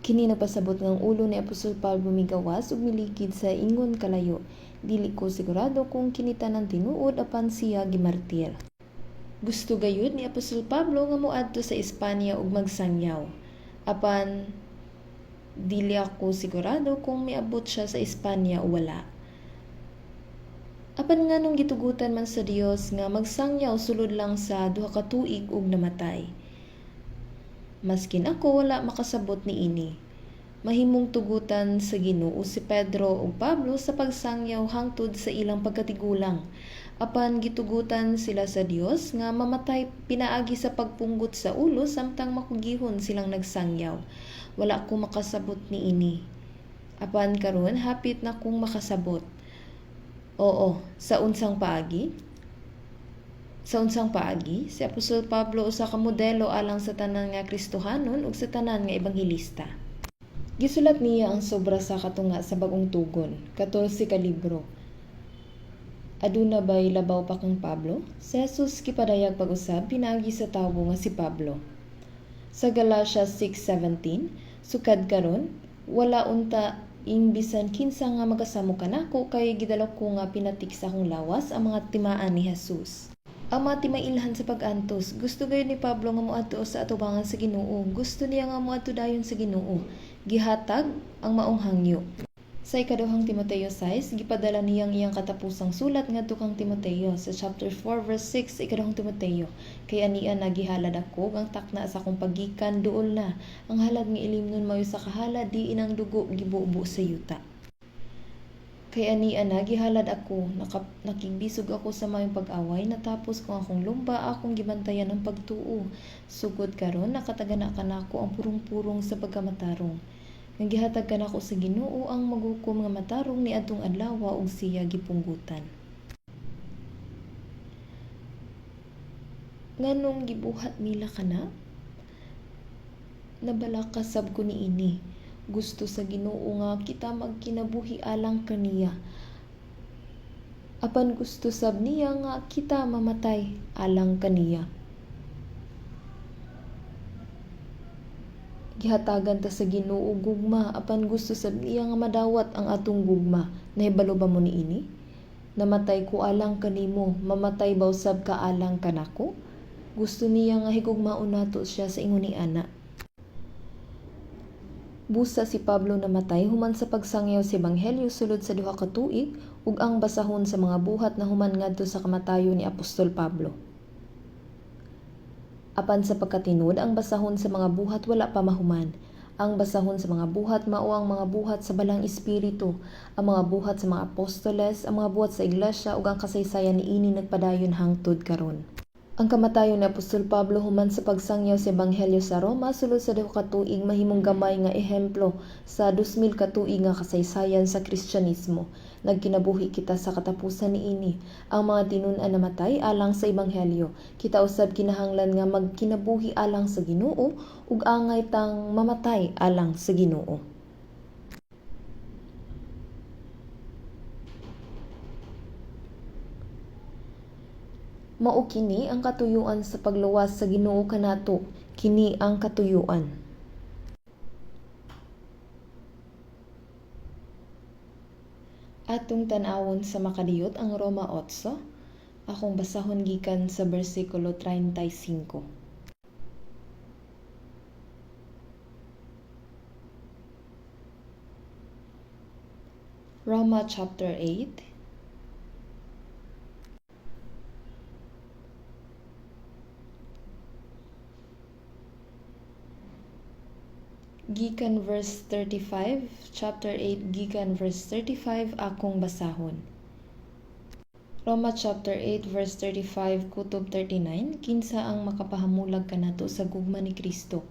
Kini nagpasabot nga ang ulo ni Apostol Pablo migawas ug milikid sa ingon kalayo. Dili ko sigurado kung kini tanan tinuod, apan siya gimartir. Gusto gayud ni Apostol Pablo nga moadto sa Espanya ug magsangyaw. Apan dili ako sigurado kung miabot siya sa Espanya o wala. Apan nganong gitugutan man sa Dios nga magsangyaw sulod lang sa 2 ka tuig ug namatay? Maskin ako wala makasabot niini. Mahimong tugutan sa Ginoo si Pedro ug Pablo sa pagsangyaw hangtod sa ilang pagkatigulang. Apan gitugutan sila sa Dios nga mamatay pinaagi sa pagpunggot sa ulo samtang makugihon silang nagsangyaw. Wala ko makasabot niini. Apan karon hapit na kong makasabot. Oo, sa unsang paagi? Sa unsang paagi, si Apostol Pablo usa ka modelo alang sa tanan nga Kristohanon ug sa tanan nga ebanghelista. Gisulat niya ang sobra sa katunga sa Bag-ong Tugon, 14 ka libro. Aduna bay labaw pa kang Pablo? Si Jesus gipadayag pag-usab pinaagi sa tawo nga si Pablo. Sa Galatia 6:17, sukad karon wala unta ing bisan kinsa nga magasamok kanako kay gidala ko nga pinatik sa akong lawas ang mga timaan ni Jesus. Ang mga timailhan sa pag-antos. Gusto gayud ni Pablo nga moadto sa atubangan sa Ginoo. Gusto niya nga moadto dayon sa Ginoo. Gihatag ang maong hangyo. Sa ikaduhang Timoteo 6, gipadala niyang iyang katapusang sulat ngadto kang Timoteo sa chapter 4 verse 6 sa ikaduhang Timoteo. Kay ania nagihalad ako, ang takna sa akong paggikan duol na. Ang halad nga ilimnon mao'y usa ka halad diin ang dugo gibubo sa yuta. Kay ania nagihalad ako, nakigbisog ako sa maayong pag-away, natapos ko ang akong lumba, akong gibantayan ang pagtuo. Sugod karon nakatagana kanako ang purong-purong sa pagkamatarong, nga gihatag kanako sa Ginoo ang maghukom nga matarong niadtong adlawa ug siya gipunggotan. Nganong gibuhat nila kana? Nabalaka sab ko niini. Gusto sa Ginoo nga kita magkinabuhi alang kaniya. Apan gusto sab niya nga kita mamatay alang kaniya. Gihatagan ta sa Ginoo gugma, apan gusto sab niya nga madawat ang atong gugma. Nahibalo ba mo niini? Namatay ko alang kanimo, mamatay ba usab ka alang kanako? Gusto niya nga higugmaon nato siya sa ingon ni ana. Busa si Pablo namatay human sa pagsangyaw sa ebanghelyo sulod sa 2 ka tuig, ug ang basahon sa mga Buhat nahuman ngadto sa kamatayon ni Apostol Pablo. Apan sa pagkatinuod ang basahon sa mga Buhat wala pa mahuman. Ang basahon sa mga Buhat mao ang mga buhat sa Balaang Espiritu, ang mga buhat sa mga apostoles, ang mga buhat sa iglesia ug ang kasaysayan niini nagpadayon hangtod karon. Ang kamatayon ni Apostol Pablo human sa pagsangyaw sa ebanghelyo sa Roma sulod sa 2 ka tuig mahimong gamay nga ehemplo sa 2000 ka tuig nga kasaysayan sa Kristiyanismo. Nagkinabuhi kita sa katapusan niini. Ang mga tinun-an namatay alang sa ebanghelyo. Kita usab kinahanglan nga magkinabuhi alang sa Ginoo ug angay tang mamatay alang sa Ginoo. Mao kini ang katuyoan sa pagluwas sa Ginoo kanato, kini ang katuyoan. Atong tan-awon sa makadiyot ang Roma 8, akong basahon gikan sa bersikulo 35. Roma chapter 8. Gikan verse 35, chapter 8, gikan verse 35, akong basahon. Roma chapter 8, verse 35, kutob 39, kinsa ang makapahamulag kanato sa gugma ni Kristo?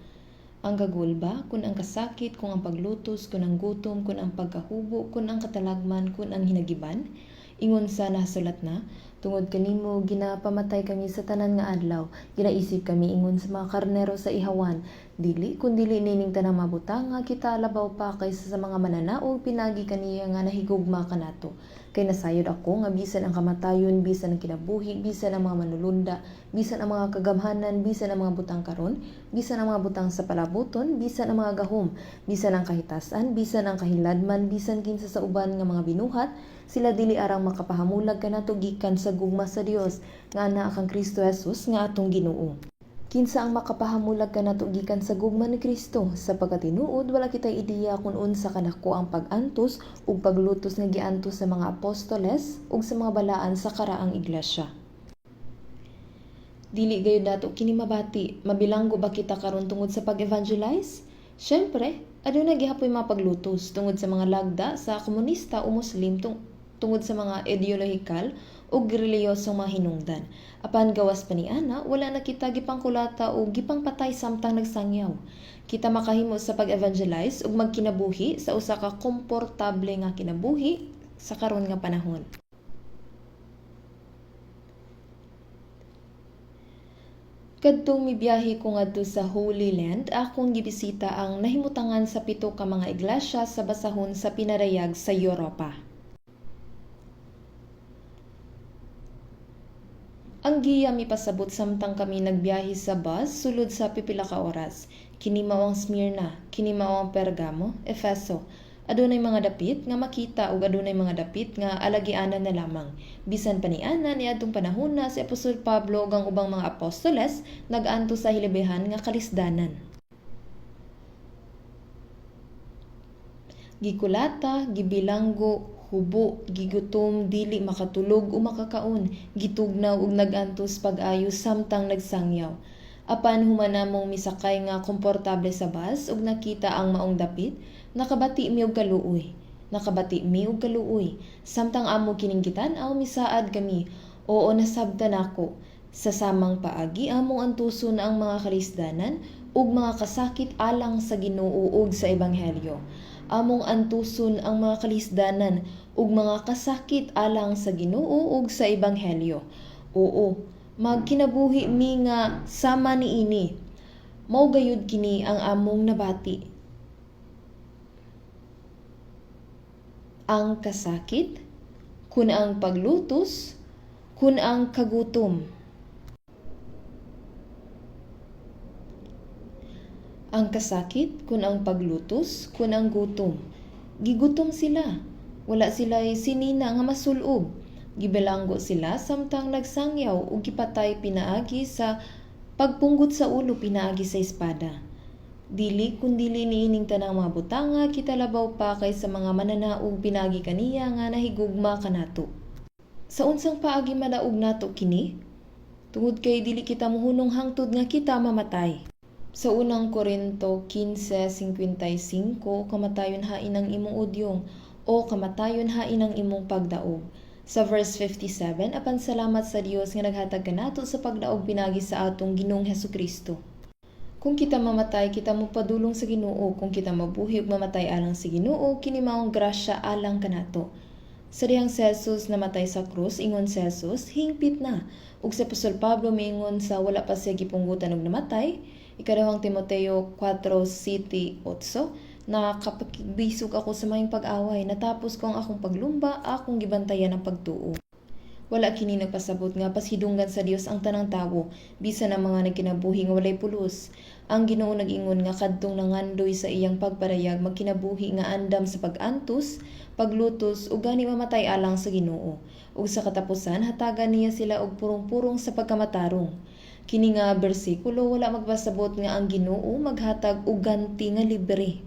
Ang gagulba, kun ang kasakit, kung ang paglutos, kun ang gutom, kun ang pagkahubo, kun ang katalagman, kun ang hinagiban? Ingon sa nasulat na, tungod kanimo ginapamatay kami sa tanan nga adlaw, ginaisip kami ingon sa mga karnero sa ihawan. Dili kun dili nining tanang mabutanga kita labaw pa kaysa sa mga mananaog pinagi kaniya nga nahigugma kanato. Kay nasayod ako nga bisan ang kamatayon, bisan ang kinabuhi, bisan ang mga manulunda, bisan ang mga kagamhanan, bisan ang mga butang karon, bisan ang mga butang sa palabuton, bisan ang mga gahom, bisan ang kahitasan, bisan ang kahiladman, bisan kinsa sa uban nga mga binuhat, sila dili arang makapahamulag kanato gikan sa gugma sa Dios nga anaa kang Kristo Jesus nga atong Ginoo. Kinsa ang makapahamulag kanato gikan sa gugma ni Kristo? Sa pagkatinuod wala kitay ideya kung unsa kadako ang pag-antos ug paglutos nga giantos sa mga apostoles ug sa mga balaan sa karaang iglesia. Dili gayud nato kini mabati. Mabilanggo ba kita karon tungod sa pag-evangelize? Syempre, aduna gihapoy mga paglutos tungod sa mga lagda sa komunista o Muslim tungod sa mga ideolohikal o reliyosong mga hinungdan. Apan gawas pa ni ana, wala na kita gipangkulata o gipangpatay samtang nagsangyaw. Kita makahimo sa pag-evangelize ug magkinabuhi sa usa ka komportable nga kinabuhi sa karon nga panahon. Kadtong mibiyahe ko ngadto sa Holy Land, akong gibisita ang nahimutangan sa 7 ka mga iglesia sa basahon sa pinadayag sa Europa. Ang giya mipasabot samtang kami nagbiyahe sa bus sulod sa pipila ka oras. Kini mao ang Smyrna, kini mao ang Pergamo, Efeso. Adunay mga dapit nga makita ug adunay mga dapit nga alagianan na lamang. Bisan pa niana niadtong panahona si Apostol Pablo ug ang ubang mga apostoles nag-antos sa hilabihan nga kalisdanan. Gikulata, gibilanggo, hubo, gigutom, dili makatulog o makakaon, gitugnaw ug nag-antos pag-ayo samtang nagsangyaw. Apan human namong misakay nga komportable sa bus ug nakita ang maong dapit, nakabati mi og kaluoy. Nakabati mi og kaluoy. Samtang amo kining gitan-aw, misaad kami. Oo, nasabtan nako. Sa samang paagi among antuson ang mga kalisdanan ug mga kasakit alang sa Ginoo ug sa ebanghelyo. Among antuson ang mga kalisdanan ug mga kasakit alang sa Ginoo ug sa ebanghelyo. Oo, magkinabuhi mi nga sama niini. Mao gayud kini ang among nabati. Ang kasakit, kun ang paglutos, kun ang kagutom. Ang kasakit, kun ang paglutos, kun ang gutom. Gigutom sila. Wala sila'y sinina nga masulob. Gibilanggo sila samtang nagsangyaw ug gipatay pinaagi sa pagpunggot sa ulo pinaagi sa espada. Dili kundili niining tanang mga butanga, kita labaw pa kaysa mga mananaog pinaagi kaniya nga nahigugma kanato. Sa unsang paagi madaog nato kini? Tungod kay dili kita mohunong hangtod nga kita mamatay. Sa Unang Korinto 15:55, "Kamatayon, hain ang imong udyong? O kamatayon, hain ang imong pagdaog?" Sa verse 57, "Apan salamat sa Dios nga naghatag kanato sa pagdaog pinaagi sa atong Ginoong Hesukristo." Kung kita mamatay, kita mopadulong sa Ginoo. Kung kita mabuhi ug mamatay alang sa Ginoo, kini maong grasya alang kanato. Sa dihang si Jesus namatay sa krus, ingon si Jesus, "Hingpit na." Ug si Apostol Pablo miingon sa wala pa siya gipunggutan og namatay, Ikaduhang Timoteo 4:7-8, "Nakapakigbisog ako sa maayong pag-away, natapos ko ang akong paglumba, akong gibantayan ang pagtuo." Wala kini nagpasabot nga pasidunggan sa Dios ang tanang tawo, bisan ang mga nagkinabuhi nga walay pulos. Ang Ginoo nag-ingon nga kadtong nangandoy sa iyang pagpadayag magkinabuhi nga andam sa pag-antos, paglutos ug gani mamatay alang sa Ginoo. Ug sa katapusan hatagan niya sila og purong-purong sa pagkamatarong. Kini nga bersikulo wala magpasabot nga ang Ginoo maghatag og ganti nga libre.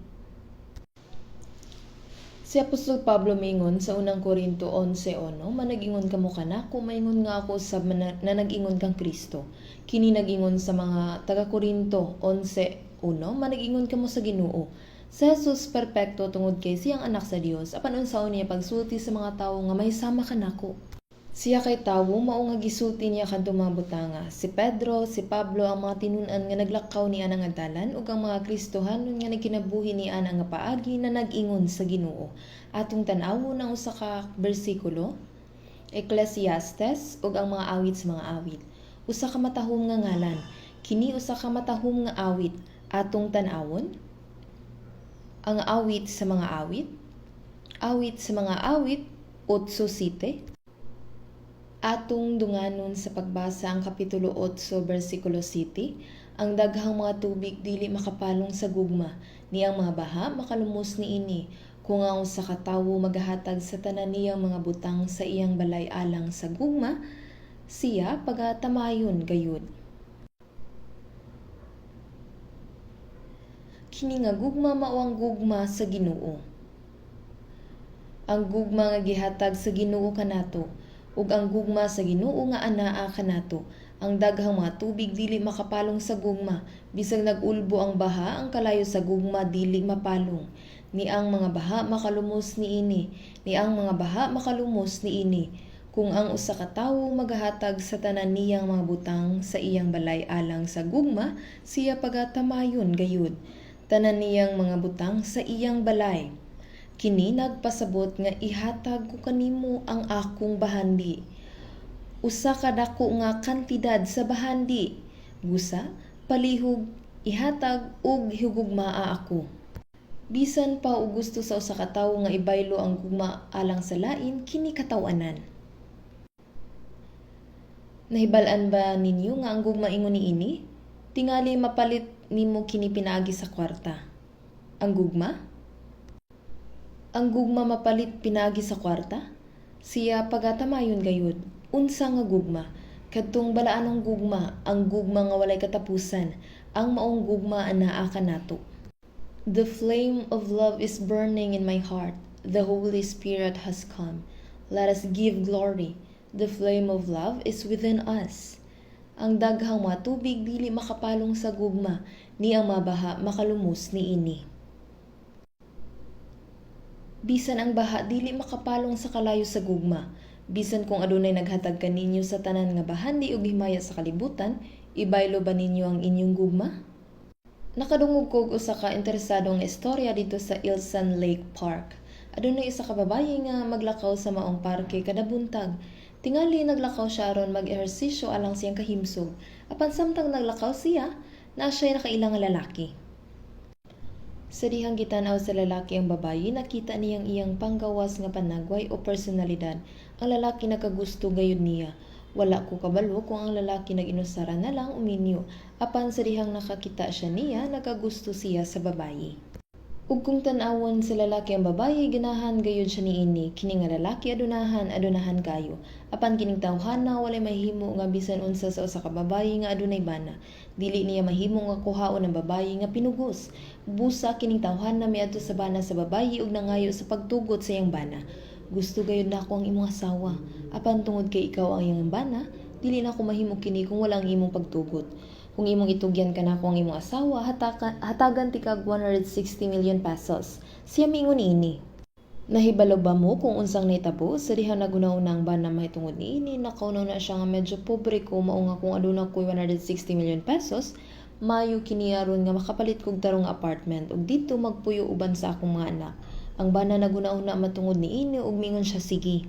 Si Apostol Pablo miingon sa Unang Korinto 11:1, "Manag-ingon kamo kanako, maingon nga ako usab na nag-ingon kang Kristo." Kini nag-ingon sa mga taga-Korinto 11:1, "Manag-ingon kamo sa Ginoo." Si Jesus perpekto tungod kay siyang anak sa Dios, apan unsaon niya pagsulti sa mga tawo nga may sama kanako? Siya kay tawo, mao nga gisulti niya kadtong mga butanga. Si Pedro, si Pablo, ang mga tinun-an nga naglakaw ni ana nga dalan ug ang mga Kristohanon nga nagkinabuhi ni ana nga paagi na nag-ingon sa Ginoo. Atong tan-awon ang usa ka bersikulo, Ecclesiastes ug ang mga Awit sa mga Awit. Usa ka matahom nga ngalan. Kini usa ka matahom nga awit. Atong tan-awon ang Awit sa mga Awit. Awit sa mga Awit 8:7. Atong dunganon sa pagbasa ang Kapitulo 8 bersikulo 7. "Ang daghang mga tubig dili makapalong sa gugma, ni ang mga baha makalumos niini. Kung ang usa ka tawo magahatag sa tanan niyang mga butang sa iyang balay alang sa gugma, siya pagatamayon gayud." Kini nga gugma mao ang gugma sa Ginoo. Ang gugma nga gihatag sa Ginoo kanato ug ang gugma sa Ginoo nga anaa kanato. Ang daghang mga tubig dili makapalong sa gugma, bisag nag-ulbo ang baha, ang kalayo sa gugma dili mapalong. Ni ang mga baha makalumos niini, ni ang mga baha makalumos niini. Kung ang usa ka tawo magahatag sa tanan niyang mga butang sa iyang balay alang sa gugma, siya pagatamayon gayud. Tanan niyang mga butang sa iyang balay. Kini nagpasabot nga ihatag ko kanimo ang akong bahandi. Usa ka dako nga kantidad sa bahandi. Busa, palihog, ihatag ug higugmaa ako. Bisan pa og gusto sa usa ka tawo nga ibaylo ang gugma alang sa lain, kini kataw-anan. Nahibal-an ba ninyo nga ang gugma ingon niini? Tingali mapalit nimo kini pinaagi sa kwarta. Ang gugma? Ang gugma mapalit pinaagi sa kwarta? Siya pagatamayon gayud. Unsa nga gugma? Kadtong balaanong gugma, ang gugma nga walay katapusan, ang maong gugma anaa kanato. The flame of love is burning in my heart. The Holy Spirit has come. Let us give glory. The flame of love is within us. Ang daghang mga tubig dili makapalong sa gugma, ni ang mga baha makalumos niini. Bisan ang baha dili makapalong sa kalayo sa gugma. Bisan kung adunay naghatag kaninyo sa tanan nga bahandi ug himaya sa kalibutan, ibaylo ba ninyo ang inyong gugma? Nakadungog ko og usa ka interesadong istorya didto sa Ilsan Lake Park. Adunay usa ka babaye nga maglakaw sa maong parke kada buntag. Tingali naglakaw siya aron mag-ehersisyo alang sa iyang kahimsog. Apan samtang naglakaw siya, naa siya'y nakaila nga lalaki. Sa dihang gitan-aw sa lalaki ang babaye, nakita niyang iyang panggawas nga panagway o personalidad. Ang lalaki nakagusto gayud niya. Wala ko kabalo kung ang lalaki nag-inusara na lang o minyo. Apan sa dihang nakakita siya niya, nakagusto siya sa babaye. Ug kung tan-awon sa lalaki ang babaye, ganahan gayud siya niini. Kini nga lalaki adunahan, adunahan kaayo. Apan kining tawhana walay mahimo nga bisan unsa sa usa ka babaye nga adunay bana. Dili niya mahimo nga kuhaon ang babaye nga pinugos. Busa kining tawhana miadto sa bana sa babaye ug nangayo sa pagtugot sa iyang bana. Gusto gayud nako ang imong asawa. Apan tungod kay ikaw ang iyang bana, dili nako mahimo kini kung wala ang imong pagtugot. Kung imong itugyan kanako ang imong asawa, hatagan tikag 160 million pesos. Siya miingon niini. Nahibalo ba mo kung unsang nahitabo sa diha naghuna-huna ang bana mahitungod niini? Nakahuna-huna siya nga medyo pobre ko, mao nga kung aduna koy 160 million pesos, maayo kini aron nga makapalit kog tarong apartment ug didto magpuyo uban sa akong mga anak. Ang bana naghuna-huna matungod niini ug miingon siya sige.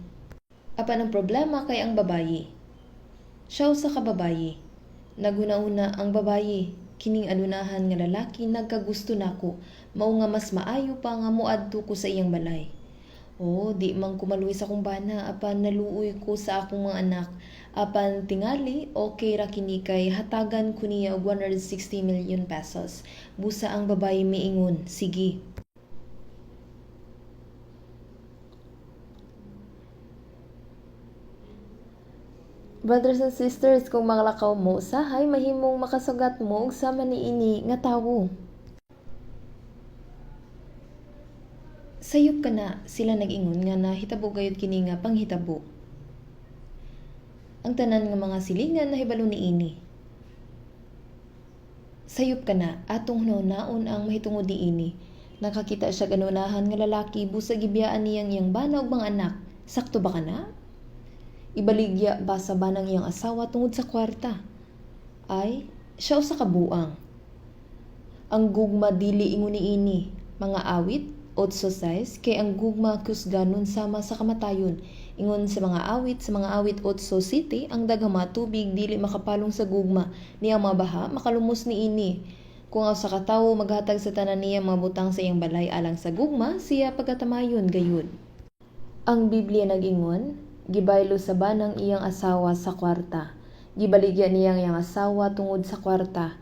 Apan ang problema kay ang babayi. Siya usa ka babayi. Naghuna-huna ang babayi, kining adunahan nga lalaki nagkagusto nako, mao nga mas maayo pa nga moadto ko sa iyang balay. Oh, di man ko maluoy sa akong bana, apan naluoy ko sa akong mga anak. Apan tingali, okay ra kini kay hatagan ko niya og 160 million pesos. Busa ang babayi miingon, sige. Brothers and sisters, kung maglakaw mo, usahay mahimong makasugat mo og sama niini nga tawo. Sayop kana, sila nag-ingon nga nahitabo gayud kini nga panghitabo. Ang tanan nga mga silingan nahibalo niini. Sayop kana, atong hunahunaon ang mahitungod niini. Nakakita siya ganunahan nga lalaki, busa gibiyaan niyang iyang bana ug mga anak. Sakto ba kana? Ibaligya ba sa banang iyang asawa tungod sa kwarta? Ay, siya usa ka buang. Ang gugma dili ingon niini. Mga awit 8:6, kay ang gugma kusganon sama sa kamatayon. Ingon sa mga awit, sa mga awit 8:7, ang daghang mga tubig dili makapalong sa gugma, niya mga baha makalumos niini. Kung ang usa ka tawo maghatag sa tanan niya mga butang sa iyang balay alang sa gugma, siya pagkatamayon gayud. Ang Biblia nag-ingon, gibaylo sa banang iyang asawa sa kwarta. Gibaligya niya ang iyang asawa tungod sa kwarta.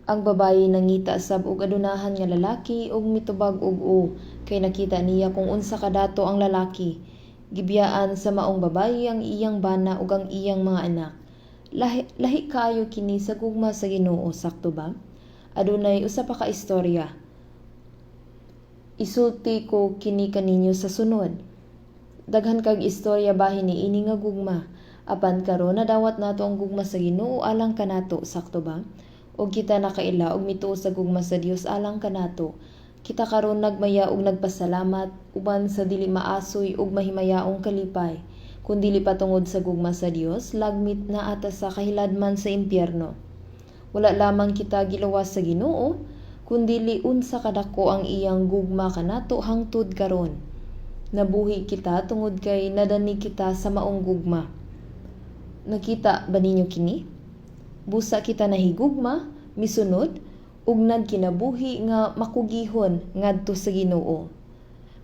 Ang babayi nangita sab og adunahan nga lalaki ug mitubag og o, kay nakita niya kung unsa kadato ang lalaki. Gibiyaan sa maong babayi ang iyang bana ug ang iyang mga anak. Lahi, lahi kaayo kini sa gugma sa Ginoo, sakto ba? Adunay usa pa ka istorya. Isulti ko kini kaninyo sa sunod. Daghan kag istorya bahin niini nga gugma. Apan karon nadawat nato ang gugma sa Ginoo alang kanato, sakto ba? Og kita nakaila og mituo sa gugma sa Dios alang kanato. Kita karon nagmaya og nagpasalamat uban sa dili maasoy ug mahimayaong kalipay. Kun dili pa tungod sa gugma sa Dios, lagmit na ata sa kahiladman sa impyerno. Wala lamang kita giluwas sa Ginoo, kundili unsa kadako ang iyang gugma kanato hangtod karon. Nabuhi kita tungod kay nadani kita sa maong gugma. Nakita ba ninyo kini? Busa kita nahigugma, misunod, ug nagkinabuhi nga makugihon ngadto sa Ginoo.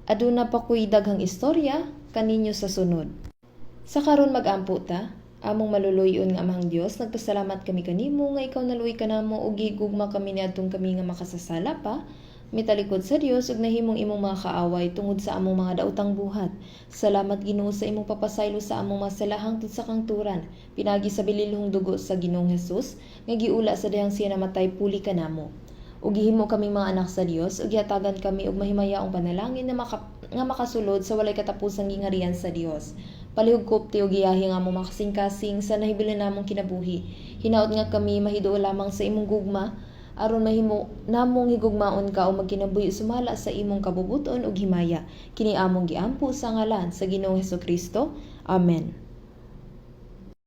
Aduna pa ko'y daghang istorya kaninyo sa sunod. Sa karon mag-ampo ta, among maluluy-on nga Amahang Dios, nagpasalamat kami kanimo nga ikaw naluoy kanamo ug gigugma kami niadtong kami nga makasasala pa, mitalikod sa Dios ug nahimong imong mga kaaway tungod sa among mga daotang buhat. Salamat Ginoo sa imong papasaylo sa among mga sala hangtod sa kangturan, pinaagi sa bililhong dugo sa Ginoong Hesus nga giula sa dihang siya namatay puli kanamo. Ug gihimo kaming mga anak sa Dios ug gihatagan kami og mahimayaong panalangin nga makasulod sa walay katapusang gingharian sa Dios. Palihog kupti og giyahi ang among mga kasing-kasing sa nahibilin namong kinabuhi. Hinaot nga kami mahiduol lamang sa imong gugma aron mahimo namong higugmaon ka o magkinabuhi sumala sa imong kabubut-on ug himaya. Kini among giampo sa ngalan sa Ginoong Hesukristo. Amen.